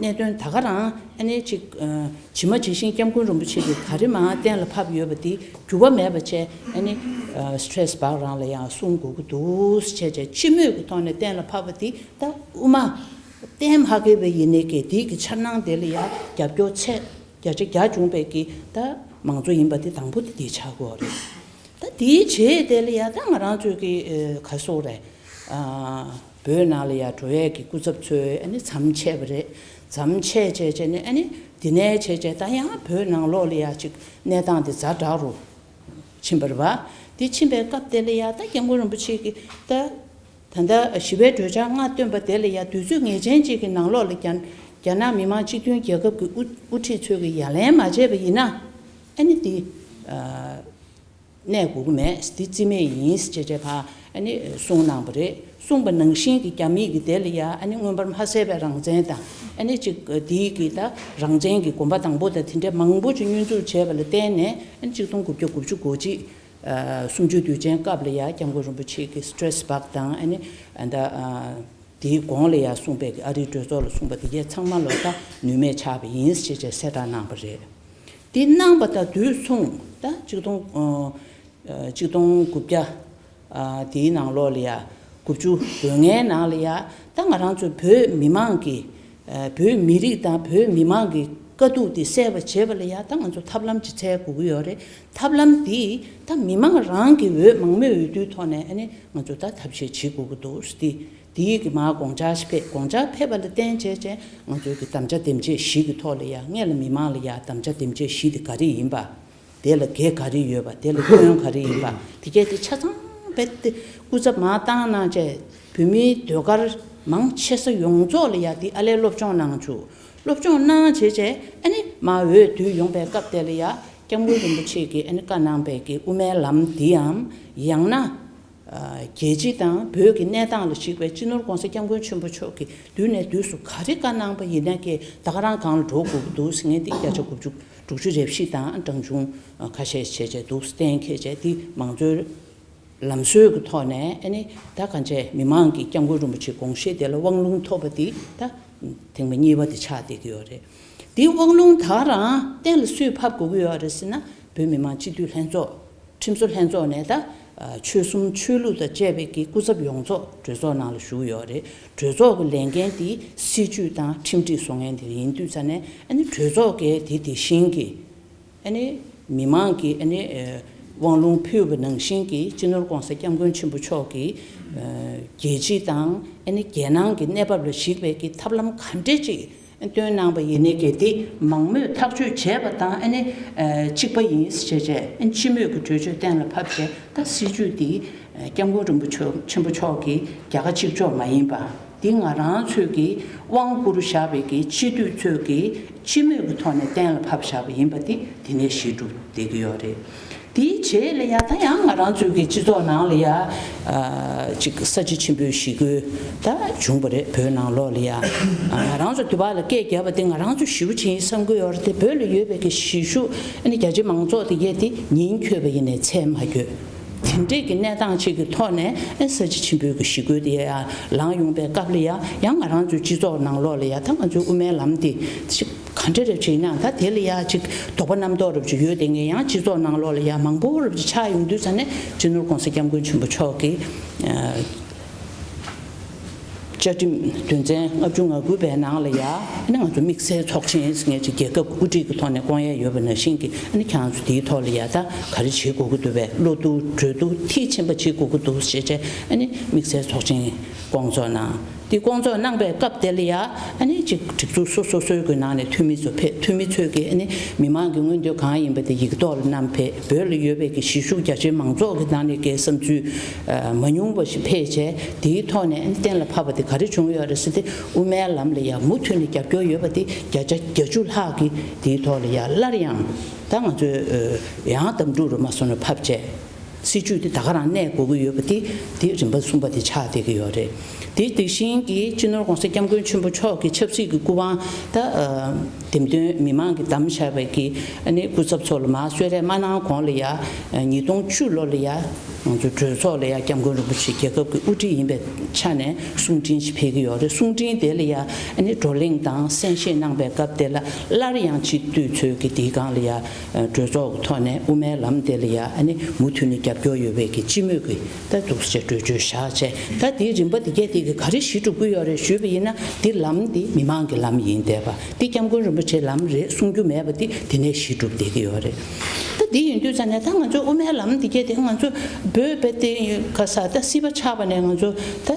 གནད་དོན་ད་ག་རང་ཨ་ནི་ཅིག་ཨ་ཇི་མ་ཇི་བཞིན་སྐྱབས་མགོན་རིན་པོ་ཆེ་གིས་ག་རེ་མར་གཏན་ལ་ཕབ་ཡོད་པ་དེ་འགྱུར་བ་མེད་པ་བྱས། ཨ་ནི་ཨ་སི་ཊེ་རེ་སི་བག་རང་ལ་ཡང་གསུང་དགོས་ཀྱི་འདུག་ཟེར་བྱས་བྱས་སྤྱི་མོས་ཀྱི་ཐོག་ནས་གཏན་ལ་ཕབ་པ་དེ། ད་དབུ་མ་གཏན་མ་འཁེལ་བའི་ཡིན་ནའི་གི་དེའི་གི་འཆར་སྣང་དེ་ལ་ཡ་རྒྱབ་སྐྱོར་ཚད་བརྒྱ་ཆ་བརྒྱ་བྱུང་བའི་གི་ད་མང་གཙོ་ཡིན་པ་དེ་དང་པོ་དེ་དེ་ཆགས་ཀྱི་ཡོད་རེད། ད་དེའི་རྗེས་དེ་ལ་ཡ་ད་ང་རང་ཚོའི་གི་ཨ་ག་སོགས་རེད། ཨ་བོད་ནང་ལ་ཡ་འགྲོ་ཡས་ཀྱི་སྐུ་ཚབ་ཚོས་ཨ་ནི་མཚམས་ཆད་པ་རེད། མཚམས་ཆད་བྱས་བྱས་ནས། ཨ་ནི་དེ་ནས་བྱས་བྱས་ད་ཡང་བོད་ནང་ལོགས་ལ་ཡ་ཅིག་གནས་སྟངས་དེ་ཛ་དྲག་རུ་ཕྱིན་པ་རེད་པ། དེ་ཕྱིན་པའི་སྐབས་དེ་ལ་ཡ་ད་སྐྱབས་མགོན་རིན་པོ་ཆེ་གིས་ད་ད་ལྟ་ཞི་བའི་གྲོས་འཆར་ལྔ་བཏོན་པ་དེ་ལ་ཡ་དུས་ཚོད་ངེས་ཅན་ཅིག་གི་ནང་ལོགས་ལ་རྒྱ་རྒྱ་ནག་མི་དམངས་སྤྱི་མཐུན་རྒྱལ་ཁབ་ཀྱི་དབུ་དབུ་ཁྲིད་ཚོས་ཀྱི་ཡ་ལན་མ་བྱས་པ་ཡིན་ན། ཨ་ནི་དེ་ཨ་གནས་དགོས་ཀྱི་མེད། དེ་རྩིས་མེད་ཡིན་ཟེར་བྱས་བྱས་ཕར་ཨ་ནི་གསུངས་གནང་བ་རེད། གསུངས་པ་ནང་བཞིན་གྱི་རྒྱ་མི་གི་དེ་ལ་ཡ་ཨ་ནི་མངོན་པར་མ་གསལ་བའི་རང་བཙན་དང་། ཨ་ནི་ཅིག་དེའི་གི་ད་རང་བཙན་གྱི་གོམ་པ་དང་པོ་དང་དེ་འདྲ་མང་པོ་ཅིག་བསྙོན་འཛུགས་བྱས་པ་ལ་བརྟེན་ནས། ཨ་ནི་ཆིག་སྟོང་དགུ་བརྒྱ་དགུ་བཅུ་གོ་གཅིག་ཨ་གསུམ་བཅུའི་དུས་ཆེན་སྐབས་ལ་ཡ་སྐྱབས་མགོན་རིན་པོ་ཆེ་གིས་སི་ཊེ་རེ་སི་བག་དང་། ཨ་ནི་ཨ་ད་ཨ་དེའི་གོང་ལ་ཡ་གསུངས་པའི་གི་ཨ་རིའི་གྲོས་ཚོགས་ལ་གསུངས་པ་དེ་གས་ཚང་མ་ལོ་ད་ནུས་མེད་ཆགས་པ་ཡིན་ཞེས་བྱས་གསལ་བསྒྲགས་གནང་བ་རེད། དེ་གནང་བ་དང་དུས་མཚུངས་ད་ཆིག་སྟོང་ཨ་ཨ་ཆིག་སྟོང་དགུ་བརྒྱ་ཨ་དེའི་ནང་ལོགས་ལ་ཡ་དགུ་བཅུ་གོ་ལྔའི་ནང་ལ་ཡ་ད་ང་རང་ཚོ་བོད་མི་མང་གི་ཨ་བོད་མི་རིགས་དང་བོད་མི་མང་གི་དཀའ་སྡུག་དེ་སེལ་བ་བྱེད་པ་ལ་ཡ་ད་ང་ཚོ་ཐབས་ལམ་ཅིག་འཚོལ་དགོས་ཀྱི་ཡོད་རེད། ཐབས་ལམ་དེ་ད་མི་མང་རང་གི་འོས་མང་མོས་འོས་བསྡུའི་ཐོག་ནས་ཨ་ནི་ང་ཚོ་ད་ཐབས་ཤེས་བྱེད་དགོས་ཀྱི་འདུག་ཟེར་ཏེ། དེའི་གི་མར་དགོངས་འཆར་ཞིག་ཕེབས། དགོངས་འཆར་ཕེབས་པ་ལ་བརྟེན་བྱས་བྱས་ང་ཚོའི་གི་དམ་བཅའ་འདེམས་བྱེད་བཞི་གི་ཐོག་ལ་ཡ། སྔོན་ལ་མི་མང་ལ་ཡ་དམ་བཅའ་འདེམས་བྱེད་བཞི་དེ་ག་རེ་ཡིན་པ། དེ་ལ་གེ་ག་རེ་ཡོད་པ། དེ་ལ་སྐྱོན་ག་རེ་ཡིན་པ། དེ་གས་དེ་ཆ་ཚང་རྦད་དེ་སྐུ་ཚབ་མར་བཏང་གནང་བྱས། བོད་མིའི་ཟློས་གར་མང་ཆེ་ས་ཡོངས་རྫོགས་ལ་ཡ་དེ་ཨ་ལས་སློབ་སྦྱོང་གནང་བཅུག་སློབ་སྦྱོང་གནང་བྱས་བྱས་ཨ་ནི་མར་འོས་བསྡུ་ཡོང་པའི་སྐབས་དེ་ལ་ཡ་སྐྱབས་མགོན་རིན་པོ་ཆེ་གིས་ཨ་ནི་བཀའ་གནང་པའི་གི་དབུ་མའི་ལམ་འདིའམ། ཡང་ན་རྒྱལ་སྤྱི་དང་བོད་ཀྱི་གནས་སྟངས་ལ་གཞིགས་པའི་སྤྱི་ནོར་༸གོང་ས་༸སྐྱབས་མགོན་ཆེན་པོ་མཆོག་གིས་དུས་ནས་དུས་སུ་ག་རེ་བཀའ་གནང་པ་ཡིན་ན་གི་ད་ག་རང་སྒང་ལ་འགྲོ་དགོས་ཀྱི་འདུག་ཟེར་མཁན་དེ་བརྒྱ་ཆ་དགུ་བཅུ་དྲུག་ཅུ་རེ་བཞི་དང་གྲངས་ཆུང་ཁ་ཤས་བྱས་བྱས་འདུག་གཏན་འཁེལ་བྱས། དེ་མང་གཙོའི་ལམ་སྲོལ་གྱི་ཐོག་ནས་ཨ་ནི་ད་གང་བྱས་མི་མང་གིས་སྐྱབས་མགོན་རིན་པོ་ཆེའི་དགོངས་བཞེད་དེ་ལ་དབང་ལུང་ཐོབ་པ་དེ་ད་ཐེངས་མ་གཉིས་པ་དེ་ཆགས་བསྡད་ཀྱི་ཡོད་རེད། དེའི་དབང་ལུང་ད་ག་རང་གཏན་ལ་སུས་ཕབ་དགོས་ཀྱི་ཡོད་རེད་ཟེར་ན། བོད་མི་མང་སྤྱི་འཐུས་ལྷན་ཚོགས། ཁྲིམས་བཟོ་ལྷན་ཚོགས་ནས་ད་ཨ་ཆོལ་གསུམ་ཆོས་ལུགས་དང་བཅས་པའི་གི་སྐུ་ཚབ་ཡོངས་རྫོགས་གྲོས་ཚོགས་ནང་ལ་བཞུགས་ཡོད་རེད། གྲོས་ཚོགས་ཀྱི་ལས་འགན་དེ་སྲིད་ཇུས་དང་ཁྲིམས་སྒྲིག་བཟོ་མཁན་དེ་ཡིན་དུས་ཙ་ནས། ཨ་ནི་གྲོས་ཚོགས་ཀྱིས་དེ་དེ་བཞིན་གྱི་ཨ་ནི་མི་མང་གིས་ཨ་ནི་ཨ་དབང་ལུང་ཕུལ་བ་ནང་བཞིན་གྱི་སྤྱི་ནོར་༸གོང་ས་༸སྐྱབས་མགོན་ཆེན་པོ་མཆོག་གིས་ཨ་རྒྱལ་སྤྱི་དང་ཨ་ནི་རྒྱལ་ནང་གི་གནས་བབ་ལ་གཞིགས་པའི་གི་ཐབས་ལམ་ག་འདྲས་ཅིག་བཏོན་གནང་པ་ཡིན་ནའི་གལ་ཏེ་མང་མོས་ཐག་གཅོད་བྱས་པ་དང་། ཨ་ནི་ཨ་གཅིག་པ་ཡིན་ཞེས་བྱས། ཨ་ནི་སྤྱི་མོས་ཀྱི་གྲོས་ཆོད་གཏན་ལ་ཕབ་བྱས། ད་སྲིད་ཇུས་འདི་ཨ་སྐྱབས་མགོན་རིན་པོ་ཆེ་ཆེན་པོ་མཆོག་གི་རྒྱལ་ཁ་གཅིག་ལྕོགས་མ་ཡིན་པ། འདི་ང་རང་ཚོས་ཀྱི་དབང་བསྐུར་བཞག་པའི་གི་སྤྱི་འཐུས་ཚོས་ཀྱི་སྤྱི་མོས་ཀྱི་ཐོག་ནས་གཏན་ལ་ཕབ་བཞག་པ་ཡིན་པ་འདི་འདི་ནས་གཞི་གྲུབ་བསྡད་ཀྱི་ཡོད་རེད། དེའི་རྗེས་ལ་ཡ་ད་ཡང་ང་རང་ཚོའི་གི་སྤྱི་ཚོགས་ནང་ལ་ཡ་ཨ་ཅིག་ས་བྱི་ཆེན་པོའི་ཞི་རྒོལ་ད་བྱུང་བ་རེད། བོད་ནང་ལོགས་ལ་ཡ་ང་རང་ཚོ་དུ་བ་ལ་སྐད་བརྒྱབ་པ་དེ་ང་རང་ཚོ་ཞི་བ་བྱེད་ཡིན་བསམ་གི་ཡོད་རེད་དེ། བོད་ལ་ཡོད་པའི་གི་གཞིས་བཞུགས་ཨ་ནི་རྒྱ་ཆེ་མང་ཚོགས་དེ་གས་དེ་ཉིན་འཁྱོལ་བ་ཡིན་ནའི་ཚད་མ་འཁྱོལ། དེ་འདྲས་ཀྱི་གནས་སྟངས་ཅིག་གི་ཐོག་ནས་ཨེ་ས་བྱི་ཆེན་པོའི་གི་ཞི་རྒོལ་དེ་ཡ་ལངས་ཡོང་པའི་སྐབས་ལ་ཡ་ཡང་ང་རང་ཚོའི་སྤྱི་ཚོགས་ནང་ལོགས་ལ་ཡ་ད་ང་ཚོའི་དབུ་མའི་ལམ་དེ་ཅིག་ག་འདྲ་རེ་བྱས་ན་ད་དེ་ལ་ཡ་ཅིག་དོགས་པ་རྣམ་རྟོག་རེ་ཅིག་ཡོད་དེ་ངས་ཡང་སྤྱི་ཚོགས་ནང་ལོགས་ལ་ཡ་མང་པོ་རེ་ཅིག་ཆགས་ཡོང་དུས་ཙ་ནས་སྤྱི་ནོར་༸གོང་ས་༸སྐྱབས་མགོན་ཆེན་པོ་མཆོག་གིས་བཅའ་ཁྲིམས་དོན་ཚན་ལྔ་བཅུ་ང་དགུ་པའི་ནང་ལ་ཡ་ཨ་ནི་ང་ཚོ་དམིགས་བསལ་ཚོགས་ཆེན་ཟེར་མཁན་ཅིག་རྒྱལ་ཁབ་དབུ་ཁྲིད་ཀྱི་ཐོག་ནས་བསྐོང་ཡ་ཡོད་པ་ནང་བཞིན་གྱི་ཨ་ནི་ཁྱེད་རང་ཚོ་དེའི་ཐོག་ལ་ཡ་ད་ག་རེ་བྱེད་དགོས་ཀྱི་འདུག་པས། བློ་བསྡུ་གྲོས་བསྡུ་མཐིལ་ཕྱིན་པ་བྱེད་དགོས་ཀྱི་འདུག་ཞེས་བྱས་ཨ་ནི་དམིགས་བསལ་ཚོགས་ཆེན་བསྐོང་ཚོགས་གནང་། དེ་བསྐོང་ཚོགས་གནང་པའི་སྐབས་དེ་ལ་ཡ་ཨ་ནི་ཅིག་སྒྲིག་འཛུགས་སོ་སོ་སོའི་གི་ནང་ནས་འཐུས་མི་ཚོ་ཕེབས། འཐུས་མི་ཚོས་ཀྱིས་ཨ་ནི་མི་མང་གི་མངོན་འདོད་གང་ཡིན་པ་དེ་ཡིག་ཐོག་ལ་བསྣམས་ཕེབས། བོད་ལ་ཡོད་པའི་གི་གཞིས་བཞུགས་རྒྱ་ཆེའི་མང་ཚོགས་ཀྱི་ནང་ནས་ཀྱི་བསམ་ཚུལ་ཨ་མ་ཉུང་བ་ཞིག་ཕེབས་བྱས། དེའི་ཐོག་ནས་ཨ་ནི་གཏན་ལ་ཕབ་པ་དེ་ག་རེ་བྱུང་ཡོད་རེད་ཟེར་ཏེ་དབུ་མའི་ལམ་ལ་ཡ་མུ་མཐུད་ནས་རྒྱབ་སྐྱོར་ཡོད་པ་དེ་བརྒྱ་ཆ་བརྒྱད་ཅུ་ལྷག་གིས་དེའི་ཐོག་ལ་ཡ་སླར་ཡང་ད་ང་ཚོས་ཨ་ཡང་གདམ་འཁྲུག་རུ་མ་སོང་ནས་ཕབ་བྱས། སྲིད་བྱུས་དེ་ད་ག་རང་གནས་དགོས་ཀྱི་ཡོད་པ་དེ་དེ་རིམ་པ་གསུམ་པ་དེ་ཆགས་བསྡད་ཀྱི་ཡོད་རེད། དེ་དེ་བཞིན་གྱི་སྤྱི་ནོར་༸གོང་ས་༸སྐྱབས་མགོན་ཆེན་པོ་མཆོག་གི་ཆབ་སྲིད་ཀྱི་སྐུ་དབང་ད་ཨ་འདེམས་ཐོན་མི་མང་གིས་བདམས་བཞག་པའི་གི་ཨ་ནི་སྐུ་ཚབ་ཚོ་ལ་མར་གསོལ་རས་མ་གནང་གོང་ལ་ཡ་ཨ་ཉིས་སྟོང་བཅུ་ལོ་ལ་ཡ་ང་ཚོ་གྲོས་ཚོགས་ལ་ཡ་༸སྐྱབས་མགོན་རིན་པོ་ཆེ་རྒྱལ་ཁབ་ཀྱི་དབུ་ཁྲིད་ཡིན་པའི་ཆ་ནས་གསུང་འཕྲིན་ཞིག་ཕེབས་ཀྱི་ཡོད་རེད། གསུང་འཕྲིན་དེ་ལ་ཡ་ཨ་ནི་བགྲོ་གླེང་དང་གསན་བཞེས་གནང་པའི་སྐབས་དེ་ལ་སླར་ཡང་སྤྱི་འཐུས་ཚོས་ཀྱི་དེའི་སྒང་ལ་ཡ། གྲོས་ཚོགས་ཀྱི་ཐོག་ནས་དབུ་མའི་ལམ་དེ་ལ་ཡ་ཨ་ནི་མུ་མཐུད་ནས་རྒྱབ་སྐྱོར་ཡོད་པའི་གི་སྤྱི་མོས་ཀྱི་ད་འདུག་སེ་གྲོས་ཆོད་བཞག་བྱས། ད་དེའི་རིམ་པ་དེ་གས་དེ་གི་ག་རེ་གཞི་གྲུབ་ཀྱི་ཡོད་རེད་ཞུས་པ་ཡིན་ན། འདི་ལམ་འདི་མི་མང་གི་ལམ་ཡིན་བསྡད་པ། འདི་༸སྐྱབས་མགོན་རིན་པོ་ཆེའི་ལམ་རེད་གསུང་རྒྱུ་མེད་པ་འདི་དེ་ནས་གཞི་གྲུབ་བསྡད་ཀྱི་ཡོད་རེད། ད་འདི་ཡིན་དུས་ཙ་ནས་ད་ང་ཚོའི་དབུ་མའི་ལམ་འདི་གས་དེ་ང་ཚོ་བོད་པའི་སྟེང་ག་ས་ད་སྲིད་པ་ཆགས་པ་ནས་ང་ཚོ་ད་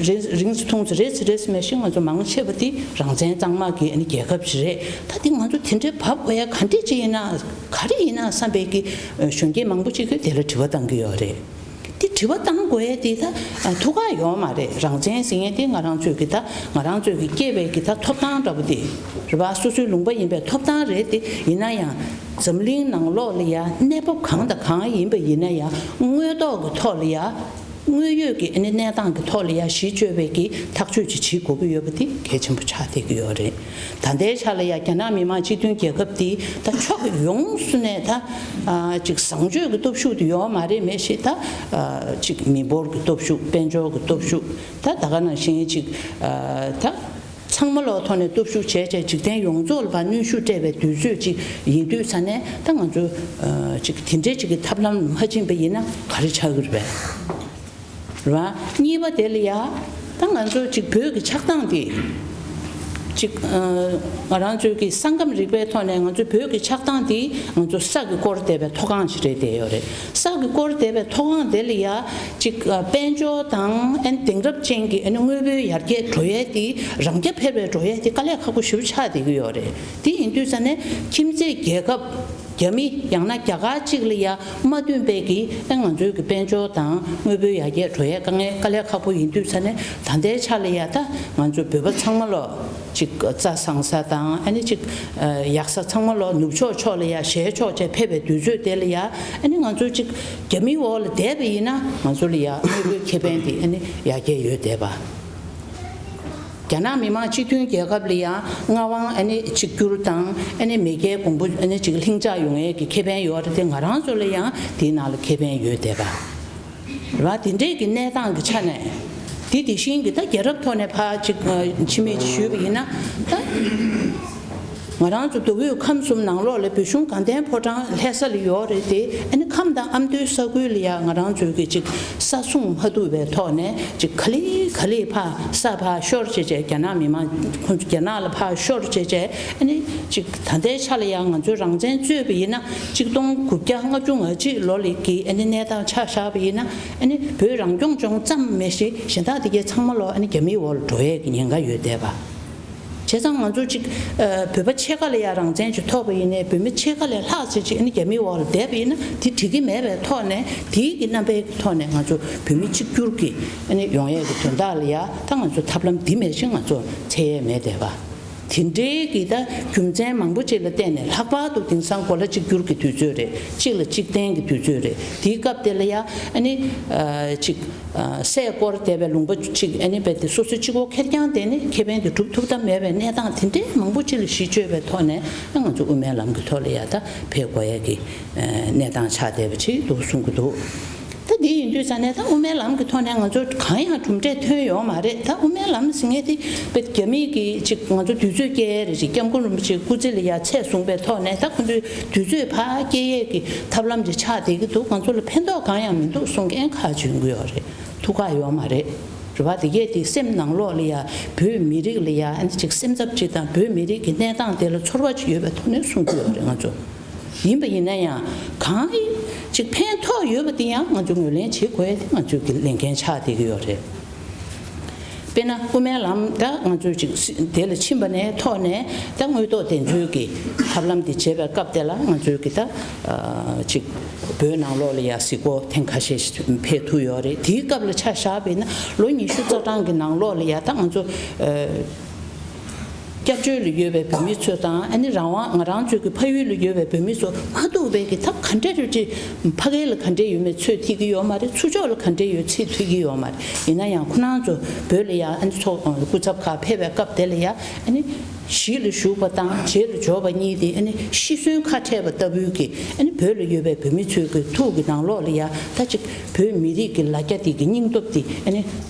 རེས་རིང་ཙམ་ཐུང་ཙམ་རེས་ཙམ་རེས་ཙམ་མེད་བཞིན་ང་ཚོ་མང་ཆེ་བ་འདི་རང་བཙན་གཙང་མ་གི་ཨ་ནི་རྒྱལ་ཁབ་ཅིག་རེད། ད་འདི་ང་ཚོ་དེ་འདྲའི་བབ་དགོས་ཡ་ག་འདྲས་ཅིག་ཡིན་ན། ག་རེ་ཡིན་ན་བསམ་པའི་གི་གཞོན་སྐྱེས་མང་པོ་ཅིག་གིས་དེ་ལ་དྲི་བ་བཏང་གི་ཡོད་རེད། དེ་དྲི་བ་བཏང་དགོས་ཡ་དེ་ད་ཐུགས་ཁག་ཡོད་མ་རེད། རང་བཙན་ཟེར་མཁན་དེ་ང་རང་ཚོའི་གི་ད་ང་རང་ཚོའི་གི་སྐྱེས་པའི་གི་ད་ཐོབ་ཐང་འདྲ་པོ་དེ་རེད་པ། སོ་སོའི་ལུང་པ་ཡིན་པའི་ཐོབ་ཐང་རེད་དེ། ཡིན་ན་ཡང་འཛམ་གླིང་ནང་ལོགས་ལ་ཡ་གནས་བབ་གང་དང་གང་ཡིན་པ་ཡིན་ན་ཡང་དངོས་ཐོག་གི་ཐོག་ལ་ཡ། དངོས་ཡོད་ཀྱི་ཨ་ནི་གནས་སྟངས་ཀྱི་ཐོག་ལ་ཡ་གཞི་བཅོལ་བའི་གི་ཐག་གཅོད་ཅིག་བྱེད་དགོས་ཀྱི་ཡོད་པ་དེ་གལ་ཆེན་པོ་ཆགས་བསྡད་ཀྱི་ཡོད་རེད། ད་ལྟའི་ཆ་ལ་ཡ་རྒྱ་ནག་མི་དམངས་སྤྱི་མཐུན་རྒྱལ་ཁབ་དེ་ད་ཕྱོགས་ཡོངས་སུ་ནས་ད་ཨ་ཅིག་བཟང་སྤྱོད་ཀྱི་སྟོབས་ཤུགས་དེ་ཡོད་མ་རེད་མེད་ཞེས། ད་ཨ་ཅིག་མི་འབོར་གྱི་སྟོབས་ཤུགས། དཔལ་འབྱོར་གྱི་སྟོབས་ཤུགས། ད་ད་ག་ནང་བཞིན་ཅིག་ཨ་ད། ཚང་མ་ལོག་ཐོག་ནས་སྟོབས་ཤུགས་བྱས་བྱས་འཇིག་རྟེན་ཡོངས་རྫོགས་ལ་ཕར་གནོན་ཤུགས་སྤྲད་པའི་དུས་ཚོད་ཅིག་ཡིན་དུས་ཙ་ནས། ད་ང་ཚོ་ཨ་ཅིག་དེ་འདྲའི་ཅིག་གི་ཐབས་ལམ་མ་ཕྱིན་པ་ཡིན་ན་ག་རེ་ཆགས་ཀྱི་རེད་པས། རེད་པ། གཉིས་པ་དེ་ལ་ཡ་ད་ང་ཚོ་ཅིག་བོད་ཀྱི་ཆགས་སྟངས་དེ་ཅིག་ཨ་ང་རང་ཚོའི་གི་ས་ཁམས་རིག་པའི་ཐོག་ནས་ང་ཚོ་བོད་ཀྱི་ཆགས་སྟངས་དེ་ང་ཚོ་ས་གིས་བསྐོར་བསྡད་པའི་མཐོ་སྒང་ཞིག་རེད་བསྡད་ཡོད་རེད། ས་གིས་བསྐོར་བསྡད་པའི་མཐོ་སྒང་དེ་ལ་ཡ་ཅིག་ཨ་དཔལ་འབྱོར་དང་ཨ་ནི་དེང་རབས་ཅན་གྱི་ཨ་ནི་དངོས་པོའི་ཡར་རྒྱས་འགྲོ་ཡས་དེ་རང་རྐྱ་འཕེར་བའི་འགྲོ་ཡས་དེ་དཀའ་ལས་ཁག་པོ་ཞེ་པོ་ཆགས་བསྡད་ཀྱི་ཡོད་རེད། དེ་ཡིན་དུས་ཙ་ནས་ཁྱིམ་མཚེས་རྒྱལ་ཁབ་རྒྱ་མི་ཡང་ན་རྒྱ་གར་གཅིག་ལ་ཡ་མ་བསྟུན་པའི་གི་ཨ་ང་ཚོའི་གི་དཔལ་འབྱོར་དང་དངོས་པོའི་ཡར་རྒྱས་འགྲོ་ཡས་དཀའ་ངལ་དཀའ་ལས་ཁག་པོ་ཡིན་དུས་ཙ་ནས། ད་ལྟའི་ཆ་ལ་ཡ་ད་ང་ཚོ་བོད་པ་ཚང་མ་ལོག་ཅིག་རྩྭ་བཟང་ས་དང་ཨ་ནི་ཅིག་ཨ་ཡག་ས་ཚང་མ་ལོག་ནུབ་ཕྱོགས་ཕྱོགས་ལ་ཡ་ཞལ་ཕྱོགས་བྱས་ཕེབས་པའི་དུས་ཚོད་དེ་ལ་ཡ་ཨ་ནི་ང་ཚོ་ཅིག་རྒྱ་མིའི་འོག་ལ་བསྡད་པ་ཡིན་ན་ང་ཚོ་ལ་ཡ་དངོས་པོའི་ཁེ་ཕན་དེ་ཨ་ནི་ཡར་རྒྱས་ཡོད་བསྡད་པ། རྒྱ་ནག་མི་དམངས་སྤྱི་མཐུན་རྒྱལ་ཁབ་ལ་ཡང་མངའ་དབང་ཨ་ནི་གཅིག་གྱུར་དང་ཨ་ནི་མེས་རྒྱལ་གོང་བུ་ཨ་ནི་གཅིག་ལྷིང་འཇགས་ཡོང་ཡས་ཀྱི་ཁེ་ཕན་ཡོད་རེད་དེ། ང་རང་ཚོ་ལ་ཡང་དེའི་ནང་ལ་ཁེ་ཕན་ཡོད་བསྡད་པ་རེད་པ། དེ་འདྲས་ཀྱི་གནས་སྟངས་ཀྱི་ཆ་ནས་དེ་དེ་བཞིན་གྱི་ད་རྒྱལ་རབས་ཐོག་ནས་ཕར་གཅིག་ཕྱི་མིག་ཅིག་ཞུས་པ་ཡིན་ན། ད་ང་རང་ཚོ་མདོ་དབུས་ཁམས་གསུམ་ནང་ལོགས་ལ་བོད་གཞུང་དགའ་ལྡན་ཕོ་བྲང་ལྷ་ས་ལ་ཡོད་རེད་དེ། ཨ་ནི་ཁམས་དང་ཨ་མདོའི་ས་ཁུལ་ལ་ཡང་ང་རང་ཚོའི་གི་ཅིག་ས་སྲུང་མ་ཐུབ་པའི་ཐོག་ནས་ཅིག་ག་ལེ་ག་ལེ་ཕར་ས་ཕར་ཤོར་བྱས་བྱས། རྒྱ་ནག་མི་དམངས་ཁོང་ཚོ་རྒྱ་ནག་ལ་ཕར་ཤོར་བྱས་བྱས། ཨ་ནི་ཅིག་ད་ལྟའི་ཆ་ལ་ཡང་ང་ཚོའི་རང་བཙན་རྩོད་པ་ཡིན་ན་གཅིག་སྟོང་དགུ་བརྒྱ་ལྔ་བཅུ་ང་གཅིག་ལོ་ལ་གི་ཨ་ནི་གནས་སྟངས་ཆ་བཞག་པ་ཡིན་ན། ཨ་ནི་བོད་རང་སྐྱོང་ལྗོངས་ཙམ་མེད་ཞིང་གཞན་དག་དེ་གའི་ཚང་མ་ལོག་ཨ་ནི་རྒྱ་མིའི་འོག་ལ་འགྲོ་ཡས་ཀྱི་ཉེན་ཁ་ཡོད་བསྡད་པ། བྱས་ཙང་ང་ཚོ་ཅིག་ཨ་བོད་པ་ཕྱེད་ཀ་ལ་ཡང་རང་བཙན་ཅིག་ཐོབ་པ་ཡིན་ནའི། བོད་མི་ཕྱེད་ཀ་ལས་ལྷག་ཅིག་ཅིག་ཨ་ནི་རྒྱ་མིའི་འོག་ལ་བསྡད་པ་ཡིན་ན་དེ་འགྲིག་གི་མེད་པའི་ཐོག་ནས། དེའི་གི་རྣམ་པའི་ཐོག་ནས་ང་ཚོ་བོད་མི་གཅིག་གྱུར་གྱི་ཨ་ནི་ཡོང་ཡས་ཀྱི་དོན་དག་ལ་ཡ་ད་ང་ཚོ་ཐབས་ལམ་འདི་མེད་བཞིན་ང་ཚོ་འཚོལ་ཡས་མེད་བསྡད་པ། དེ་འདྲའི་གི་ད་རྒྱུ་མཚན་མང་པོ་ཅིག་ལ་བརྟེན་ནས། ལྷག་པར་དུ་དེང་སང་གོ་ལ་གཅིག་གྱུར་གྱི་དུས་ཚོད་རེད། གཅིག་ལ་གཅིག་བརྟེན་གྱི་དུས་ཚོད་རེད། དེའི་སྐབས་དེ་ལ་ཡ་ཨ་ནི་ཨ་ཅིག་ཨ་སྲས་སྐོར་བསྡད་པའི་ལུང་པ་གཅིག་ཨ་ནི་རྦད་དེ་སོ་སོའི་གཅིག་པོ་ཁེར་རྐྱང་བསྡད་ནས་ཁེ་ཕན་དེ་སྒྲུབ་ཐུབ་ཐབས་མེད་པའི་གནས་སྟངས་དེ་འདྲའི་མང་པོ་ཅིག་ལ་གཞི་བཅོལ་བའི་ཐོག་ནས། ཨ་ང་ཚོ་དབུ་མའི་ལམ་གྱི་ཐོག་ལ་ཡ་ད་ཕེབས་དགོས་ཡ་གི་ཨ་གནས་སྟངས་ཆགས་བསྡད་པ་ཅིག་འདུག་གསུང་གི་འདུག། ད་འདི་ཡིན་དུས་ཙང་ནས་ད་དབུ་མའི་ལམ་གྱི་ཐོག་ནས་ང་ཚོ་གང་ཡང་གྲུབ་འབྲས་ཐོན་ཡོད་མ་རེད། ད་དབུ་མའི་ལམ་ཟེར་མཁན་དེ་རྦད་རྒྱ་མིས་ཀྱིས་ཅིག་ང་ཚོ་དུས་ཚོད་སྐྱེལ་ཡས་རེད། ཅིག་སྐྱབས་མགོན་རིན་པོ་ཆེའི་སྐུ་ཚེ་ལ་ཡ་ཚད་བཟུང་པའི་ཐོག་ནས། ད་ཁོ་ཚོས་དུས་ཚོད་ཕར་སྐྱེལ་ཡས་ཀྱི་ཐབས་ལམ་ཅིག་ཆགས་བསྡད་ཀྱི་འདུག། ང་ཚོ་ལ་ཕན་ཐོགས་གང་ཡང་མི་འདུག་གསུང་མཁན་ཁག་ཅིག་ཡོང་གི་ཡོད་རེད། ཐུགས་ཁག་ཡོད་མ་རེད། རེད་བ། དེ་གས་དེ་སེམས་ནང་ལོགས་ལ་ཡ་བོད་མི་རིགས་ལ་ཡ་ཨ་ནི་ཅིག་སེམས་འཚབ་ཅིག་དང་། བོད་མི་རིགས་ཀྱི་གནས་སྟངས་དེ་ལ་ཚོར་བ་ཅིག་ཡོད་པའི་ཐོག་ནས་གསུང་གི་ཡོད་རེད་ང་ཚོ། ཡིན་པ་ཡིན་ན་ཡང་གང་ཅིག་ཕན་ཐོགས་ཡོད་པ་དེ་ཡང་ང་ཚོས་ངོས་ལེན་བྱེད་དགོས་ཡ་དེ་ང་ཚོའི་གི་ལས་འགན་ཆགས་བསྡད་ཀྱི་ཡོད་རེད། དཔེར་ན་དབུ་མའི་ལམ་ད་ང་ཚོས་ཅིག་སྲི་དེ་ལ་ཕྱིན་པ་ནས་ཐོག་ནས་ད་དངོས་ཐོག་བདེན་འཚོལ་གྱི་ཐབས་ལམ་དེ་བྱེད་པའི་སྐབས་དེ་ལ་ང་ཚོའི་གི་ད་ཨ་ཅིག་བོད་ནང་ལོགས་ལ་ཡ་གཟིགས་སྐོར་ཐེངས་ཁ་ཤས་ཤིག་ཕེབས་ཐུབ་ཡོད་རེད། དེའི་སྐབས་ལ་ཆ་བཞག་པ་ཡིན་ན་ལོ་ཉི་ཤུ་རྩ་གྲངས་ཀྱི་ནང་ལོགས་ལ་ཡ་ད་ང་ཚོ་ཨ། སྐྱབས་བཅོལ་ལ་ཡོད་པའི་བོད་མི་ཚོ་དང་། ཨ་ནི་རང་དབང་ང་རང་ཚོའི་གི་ཕ་ཡུལ་ལ་ཡོད་པའི་བོད་མི་ཚོ་མ་ཐུག་པའི་གི་ཐབས་ག་འདྲ་རེད་ཅེ། ཕ་གི་ལ་ག་འདྲ་ཡོད་མེད་ཚོད་ཐིག་གི་ཡོད་མ་རེད། ཚུར་ཕྱོགས་ལ་ག་འདྲ་ཡོད་ཚོད་ཐིག་གི་ཡོད་མ་རེད། ཡིན་ན་ཡང་ཁོ་རང་ཚོ་བོད་ལ་ཡ་ཨ་ནི་ཚོགས་སྐུ་ཚབ་ཁག་ཕེབས་པའི་སྐབས་དེ་ལ་ཡ་ཨ་ནི་གཞིས་ལ་བཞུགས་པ་དང་རྗེས་ལ་འབྱོར་བ་གཉིས་དེ་ཨ་ནི་ཤི་གསོན་ཁ་འཕྲད་པ་ལྟ་བུའི་གི་ཨ་ནི་བོད་ལ་ཡོད་པའི་བོད་མི་ཚོའི་གི་ཐུགས་ཀྱི་ནང་ལོགས་ལ་ཡ་ད་ཅིག་བོད་མི་རིགས་ཀྱི་ལ་རྒྱ་དེ་གི་སྙིང་སྟོབས་དེ་ཨ་ནི་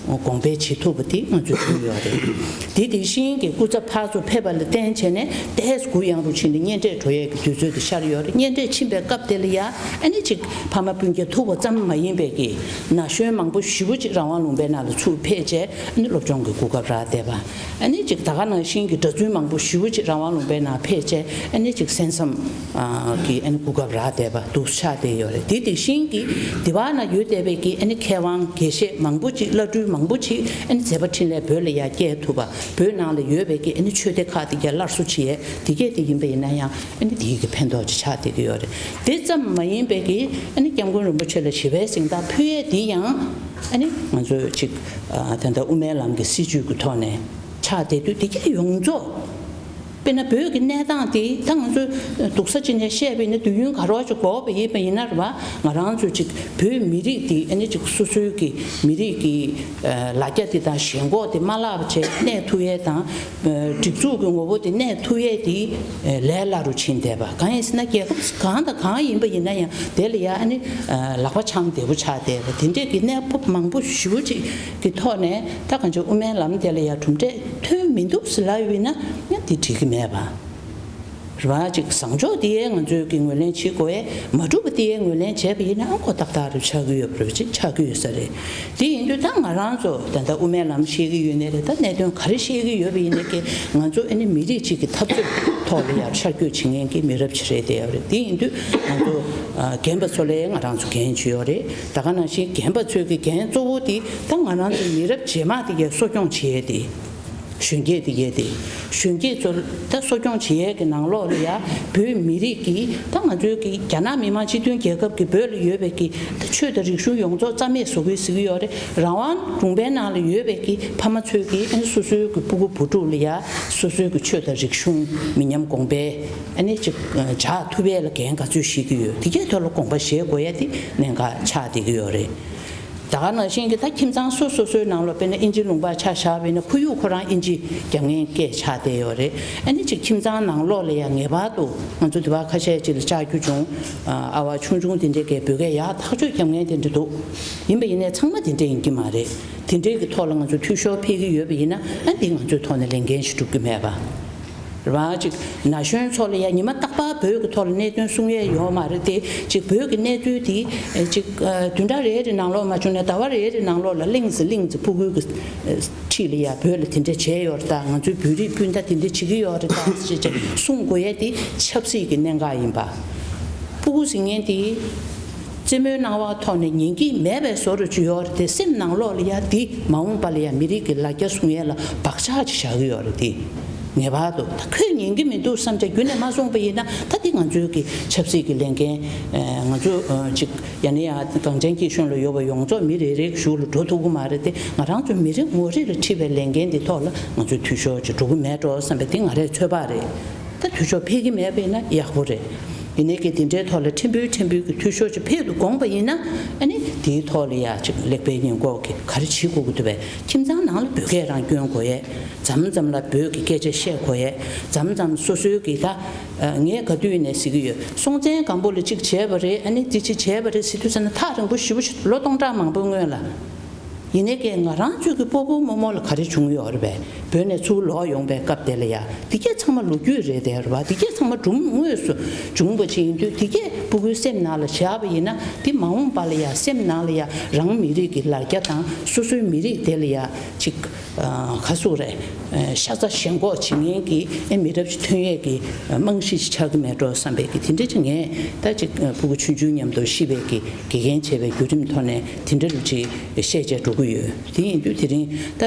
གོང་འཕེལ་བྱེད་ཐུབ་པ་དེ་ང་ཚོས་བྱུང་ཡོད་རེད། དེ་དེ་བཞིན་གྱི་སྐུ་ཚབ་ཕར་ཚུར་ཕེབས་པ་ལ་བརྟེན་བྱས་ནས་ཏོག་ཙམ་གུ་ཡངས་རུ་ཕྱིན་ནས་གཉེན་འཕྲད་འགྲོ་ཡས་ཀྱི་དུས་ཚོད་དེ་ཤར་ཡོད་རེད། གཉེན་འཕྲད་ཕྱིན་པའི་སྐབས་དེ་ལ་ཡ་ཨ་ནི་ཅིག་ཕ་མ་སྤུན་ཀྱག་ཐུག་པ་ཙམ་མ་ཡིན་པའི་གི་ན་གཞོན་མང་པོ་ཞེ་པོ་ཅིག་རང་དབང་ལུང་པའི་ནང་ལ་ཚུར་ཕེབས་བྱས་ཨ་ནི་སློབ་སྦྱོང་གི་གོ་སྐབས་རག་བསྡད་པ། ཨ་ནི་ཅིག་ད་ག་ནང་བཞིན་གྱི་གྲྭ་བཙུན་མང་པོ་ཞེ་པོ་ཅིག་རང་དབང་ལུང་པའི་ནང་ཕེབས་བྱས་ཨ་ནི་ཅིག་གསན་བསམ་ཨ་གི་ཨ་ནི་གོ་སྐབས་རག་བསྡད་པ་འདུག་ཆགས་བསྡད་ཡོད་རེད། དེ་དེ་བཞིན་གྱི་འདི་བ་ན་ཡོད་བསྡད་པའི་གི་ཨ་ནི་མཁས་དབང་དགེ་བཤེས་མང་པོ་ཅིག་བླ་སྤྲུལ་མང་པོ་ཅིག་ཨ་ནི་མཛད་པ་འཕྲིན་ལས་བོད་ལ་ཡར་སྐྱེལ་ཐུབ་པ། བོད་ནང་ལ་ཡོད་པའི་གི་ཨ་ནི་ཆོས་སྡེ་ཁག་དེ་ག་སླར་གསོ་བྱེད་ཡས་དེ་གས་དེ་ཡིན་པ་ཡིན་ན་ཡང་ཨ་ནི་དེའི་གི་ཕན་ཐོགས་ཅིག་ཆགས་བསྡད་ཀྱི་ཡོད་རེད། དེ་ཙམ་མ་ཡིན་པའི་གི་ཨ་ནི་སྐྱབས་མགོན་རིན་པོ་ཆེ་ལ་ཞི་བའི་གཟེངས་རྟགས་ཕུལ་ཡས་དེ་ཡང་ཨ་ནི་ང་ཚོས་ཅིག་ཨ་ད་ལྟ་དབུ་མའི་ལམ་གྱི་སྲིད་བྱུས་ཀྱི་ཐོག་ནས་ཆགས་བསྡད་དུས། དེ་གས་ཡོངས་རྫོགས་དཔེར་ན་བོད་ཀྱི་གནས་སྟངས་དེ་ད་ང་ཚོས་སྡུག་ས་ཅིག་ནས་བཤད་པ་ཡིན་ན་དུས་ཡུན་ག་རོགས་ཅིག་འགོར་བ་ཡིན་པ་ཡིན་ན་རེད་བ། ང་རང་ཚོས་ཅིག་བོད་མི་རིགས་དེ་ཨ་ནི་ཅིག་སོ་སོའི་གི་མི་རིགས་ཀྱི་ཨ་ལ་རྒྱ་དེ་དང་ཞེན་ཁོག་དེ་མ་བརླག་པ་བྱས་གནས་ཐུབ་ཡས་དང་། ཨ་སྒྲིག་འཛུགས་ཀྱི་ངོ་བོ་དེ་གནས་ཐུབ་ཡས་དེ་ཨ་ལས་སླ་རུ་ཕྱིན་བསྡད་པ། གང་ཡིན་ཟེར་ན་རྒྱལ་ཁབ་གང་དང་གང་ཡིན་པ་ཡིན་ན་ཡང་དེ་ལ་ཡ་ཨ་ནི་ཨ་ལག་པ་འཆང་བདེ་པོ་ཆགས་བསྡད་པ། དེ་འདྲས་ཀྱི་གནས་བབ་མང་པོ་ཞེ་པོ་ཅིག་གི་ཐོག་ནས་ད་གང་ཅི་དབུ་མའི་ལམ་དེ་ལ་ཡ་གྲུབ་འབྲས་ཐོན་མི་འདུག་ཟེར་ལབ་ཡོད་ན་ཡང་དེ་འགྲིག་གི་མེད་པ། རེད་བ། ཅིག་བཟང་ཕྱོགས་དེ་ཡའི་ང་ཚོས་ཀྱི་ངོས་ལེན་བྱེད་དགོས་ཡས། མ་གྲུབ་པ་དེ་ཡའི་ངོས་ལེན་བྱས་པ་ཡིན་ན་ཨ་ཁོ་ཏག་ཏག་རེད་ཆགས་ཀྱི་ཡོད་པ་རེད་ཅེས་ཆགས་ཀྱི་ཡོད་ས་རེད། དེ་ཡིན་དུས་ད་ང་རང་ཚོ་ད་ལྟ་དབུ་མའི་ལམ་བཤད་ཀྱི་ཡོད་ནའི་རེད། ད་གནད་དོན་ག་རེ་བཤད་ཀྱི་ཡོད་པ་ཡིན་ནའི་ཀྱི་ང་ཚོ་ཨ་ནི་མི་རིགས་གཅིག་གི་འཐབ་རྩོད་ཐོག་ལ་ཡར་ཤར་བསྐྱོད་བྱེད་མཁན་གྱི་མི་རབས་ཅིག་རེད་བསྡད་ཡོད་རེད། དེ་ཡིན་དུས་ང་ཚོ་ཨ་རྒན་པ་ཚོ་ལ་ང་རང་ཚོ་འགན་བྱེད་ཡོད་རེད། ད་ག་ནང་བཞིན་རྒན་པ་ཚོའི་གི་འགན་གཙོ་བོ་དེ་ད་ང་རང་ཚོའི་མི་རབས་རྗེས་མ་དེ་གའི་གསོ་སྐྱོང་བྱེད་ཡས་དེ། གཞོན་སྐྱེས་དེ་གས་དེ། གཞོན་སྐྱེས་ཚོར་ད་གསོ་སྐྱོང་བྱེད་ཡས་ཀྱི་ནང་ལོགས་ལ་ཡ་བོད་མི་རིགས་ཀྱི་ད་ང་ཚོའི་གི་རྒྱ་ནག་མི་དམངས་སྤྱི་མཐུན་རྒྱལ་ཁབ་ཀྱི་བོད་ལ་ཡོད་པའི་གི་ད་ཆོས་དང་རིག་གཞུང་ཡོངས་རྫོགས་རྩ་མེད་བཟོ་གི་ཟེར་གི་ཡོད་རེད། རང་དབང་ལུང་པའི་ནང་ལ་ཡོད་པའི་གི་ཕ་མ་ཚོའི་གི་ཨ་ནི་སོ་སོའི་གི་སྤུ་གུ་བུ་ཕྲུག་ལ་ཡ་སོ་སོའི་གི་ཆོས་དང་རིག་གཞུང་མི་ཉམས་གོང་འཕེལ་ཨ་ནི་ཅིག་བྱ་ཐུབ་ཡས་ལ་འགན་ག་ཚོད་བཞེས་ཀྱི་ཡོད། དེ་གའི་ཐོག་ལ་དགོངས་པ་བཞེས་དགོས་ཡས་དེ་གནད་འགག་ཆགས་བསྡད་ཀྱི་ཡོད་རེད། ད་ག་ནང་བཞིན་གྱི་ད་ཁྱིམ་ཚང་སོ་སོ་སོའི་ནང་ལོགས་དཔེར་ན་ཨིན་ཇི་ལུང་པ་ཆ་བཞག་པ་ཡིན་ན་ཁོར་ཡུག་ཁོ་རང་ཨིན་ཇི་རྒྱབ་ངན་སྐད་ཆགས་བསྡད་ཡོད་རེད། ཨ་ནི་ཅིག་ཁྱིམ་ཚང་ནང་ལོགས་ལ་ཡང་ངེས་པར་དུ་ང་ཚོ་འདི་བ་ཁ་ཤས་ཅིག་ལ་ལྕགས་ཀྱུ་བྱུང་། ཨ་བ་ཆུང་ཆུང་དེ་འདྲས་ཀྱི་བོད་སྐད་ཡག་ཐག་ཆོད་རྒྱབ་མཁན་དེ་འདྲ་འདུག། ཡིན་པ་ཡིན་ནའི་ཚང་མ་དེ་འདྲས་ཡིན་གྱི་མ་རེད། དེ་འདྲས་ཀྱི་ཐོག་ལ་ང་ཚོ་འཐུས་ཤོར་འཕེལ་གྱི་ཡོད་པ་ཡིན་ན་ཨ་འདི་ང་ཚོའི་ཐོག་ནས་ལས་འགན་ཞིག་སྒྲུབ་ཀྱི་མེད་པ། རེད་བ། ཅིག་ན་གཞོན་ཚོ་ལ་ཡ་ཉི་མ་རྟག་པར་བོད་ཀྱི་ཐོག་ལ་གནད་དོན་གསུང་ཡས་ཡོད་མ་རེད་དེ། ཅིག་བོད་ཀྱི་གནས་ཚུལ་དེ་ཅིག་བདུན་ཕྲག་རེ་རེ་ནང་ལོགས་མ་བྱུང་ན་ཟླ་བ་རེ་རེ་ནང་ལོགས་ལ་གླེང་ཟིན་གླེང་ཟིན་ཕྲུ་གུའི་གི་འཁྲིས་ལ་ཡ་བོད་ལ་དེ་འདྲ་བྱས་ཡོད་རེད། ད་ང་ཚོའི་བོད་རིགས་སྤུན་ཟླ་དེ་འདྲ་བྱེད་ཀྱི་ཡོད་རེད་ད་ཅེས་ཅིག་གསུང་དགོས་ཡས་དེ་ཆབ་སྲིད་ཀྱི་གནད་འགག་ཡིན་པ། ཕྲུ་གུ་ཟེར་མཁན་དེ་རྩེད་མོའི་སྣང་བ་ཐོག་ནས་ཉན་གྱི་མེད་པའི་བཟོ་འདྲ་ཅིག་ཡོད་རེད་དེ། སེམས་ནང་ལོགས་ལ་ཡ་དེ་མ་འོངས་པ་ལ་ཡ་མི་རིགས་ཀྱི་ལ་རྒྱ་སྲུང་ཡས་ལ་བག་ཆགས་ཅིག་བཞག་གི་ཡོད་རེད་དེ། ངེས་པར་དུ་ད་ཁོས་ཉན་གྱི་མི་འདུག་བསམ་བྱས་རྒྱུན་ནས་མ་གསུངས་པ་ཡིན་ན། ད་འདི་ང་ཚོའི་གི་ཆབ་སྲིད་ཀྱི་ལས་འགན་ང་ཚོ་ཅིག་ཡང་ནས་ཡང་གངས་ཅན་སྐྱིད་གཤོངས་ལ་ཡོད་པ་ཡོངས་རྫོགས་མི་རེ་རེ་གི་གཞུག་ལ་འགྲོ་ཐུབ་ཀྱི་མ་རེད་དེ། ང་རང་ཚོ་མི་རེ་ངོ་རེ་ལ་འཁྲི་བའི་ལས་འགན་འདི་ཐོག་ལ་ང་ཚོས་འཐུས་ཤོར་ཅིག་འགྲོ་གི་མེད་འགྲོ་བསམ་པའི་འདི་ང་རའི་ཚོད་དཔག་རེད། ད་འཐུས་ཤོར་འཕེལ་གྱི་མེད་པ་ཡིན་ན་ཡག་པོ་རེད། ཡིན་ནའི་གི་དེ་འདྲའི་ཐོག་ལ་ཕྲན་བུ་ཕྲན་བུ་གི་འཐུས་ཤོར་ཅིག་འཕེལ་དུ་དགོངས་པ་ཡིན་ན། ཨ་ནི་དེའི་ཐོག་ལ་ཡ་ཅིག་ལེགས་སྤེལ་ཉེས་འགོག་གི་ག་རེ་བྱེད་དགོས་ཀྱི་འདུག་པས། ཁྱིམ་ཚང་ནང་ལ་བོད་སྐད་རང་སྐྱོན་དགོས་ཡས། མཚམས་མཚམས་ལ་བོད་ཀྱི་སྐད་ཆ་བཤད་དགོས་ཡས། མཚམས་མཚམས་སོ་སོའི་གི་ད་ངས་ག་དུས་ནས་ཟེར་གྱི་ཡོད། སྲོང་བཙན་སྒམ་པོ་ལ་གཅིག་བྱས་པ་རེད། ཨ་ནི་འདི་གཅིག་བྱས་པ་རེད་ཟེར་དུས་ཙམ་ན་ཐག་རིང་པོ་ཞེ་པོ་ཞིག་ལོ་སྟོང་ཕྲག་མང་པོའི་སྔོན་ལ། ཡིན་ནའི་ཀྱེ་ང་རང་ཚོའི་གི་སྤོ་བོ་རྨོ་མོ་ལ་ག་རེ་བྱུང་ཡོད་རེད་པས། བོད་ནས་ཚུར་ལོག་ཡོང་པའི་སྐབས་དེ་ལ་ཡ། དེ་གས་ཚང་མ་ལོ་རྒྱུས་རེད་དེ་རེད་པ། དེ་གས་ཚང་མ་སྒྲུང་དངོས་སུ་བྱུང་པ་ཅིག་ཡིན་དུས། དེ་གས་སྤུ་གུའི་སེམས་ནང་ལ་བཞག་པ་ཡིན་ན། དེ་མ་འོངས་པ་ལ་ཡ་སེམས་ནང་ལ་ཡ་རང་མི་རིགས་ཀྱི་ལ་རྒྱ་དང་སོ་སོའི་མི་རིགས་དེ་ལ་ཡ་ཅིག་ག་ཟེར་རེད། ཤ་ཚ་ཞེན་ཁོག་བྱེད་མཁན་གྱི་ཨེ་མི་རབས་ཅིག་ཐོན་ཡས་ཀྱི་རྨང་གཞི་ཅིག་ཆགས་ཀྱི་མེད་འགྲོ་བསམ་པའི་གི་དེ་འདྲ་ཅིག་ངས་ད་ཅིག་སྤུ་གུ་ཆུང་ཆུང་མཉམ་དུ་ཤི་བའི་གི་དགེ་རྒན་བྱས་པའི་བརྒྱུད་རིམ་ཐོག་ནས་དེ་འདྲ་རུ་ཅིག་བཤད་བྱས་འགྲོ་གི་ཡོད། དེ་ཡིན་དུས་དེ་རིང་ད་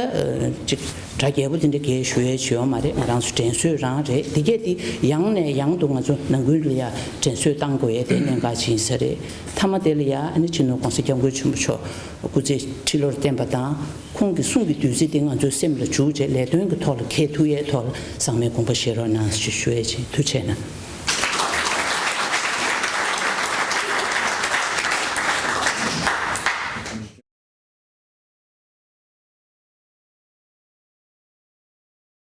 ཅིག་སྒྲ་རྒྱས་པོ་དེ་འདྲ་རྒྱས་ཞུ་ཡས་བྱེད་ཡོད་མ་རེད། ང་རང་ཚོ་དྲན་གསོས་རང་རེད། དེ་གས་དེ་ཡང་ནས་ཡང་དུ་ང་ཚོ་ནང་ཁུལ་ལ་ཡ་དྲན་གསོས་བཏང་དགོས་ཡས་དེ་གནད་འགག་ཅིག་ཡིན་ས་རེད། མཐའ་མ་དེ་ལ་ཡ་ཨ་ནི་སྤྱི་ནོར་༸གོང་ས་༸སྐྱབས་མགོན་ཆེན་པོ་མཆོག་སྐུ་ཚེ་ཁྲི་ལོར་བརྟན་པ་དང་། ཁོང་གི་གསུང་གི་བདུད་རྩི་དེ་ང་ཚོའི་སེམས་ལ་བྱུགས་བྱས་ལས་དོན་གྱི་ཐོག་ལ་འཁྱེར་ཐུབ་ཡས་ཐོག་ལ་ཚང་མས་དགོངས་པ་བཞེས་རོགས་གནང་ཞེས་ཞུ་ཡས་བྱས། ཐུགས་རྗེ་གནང་།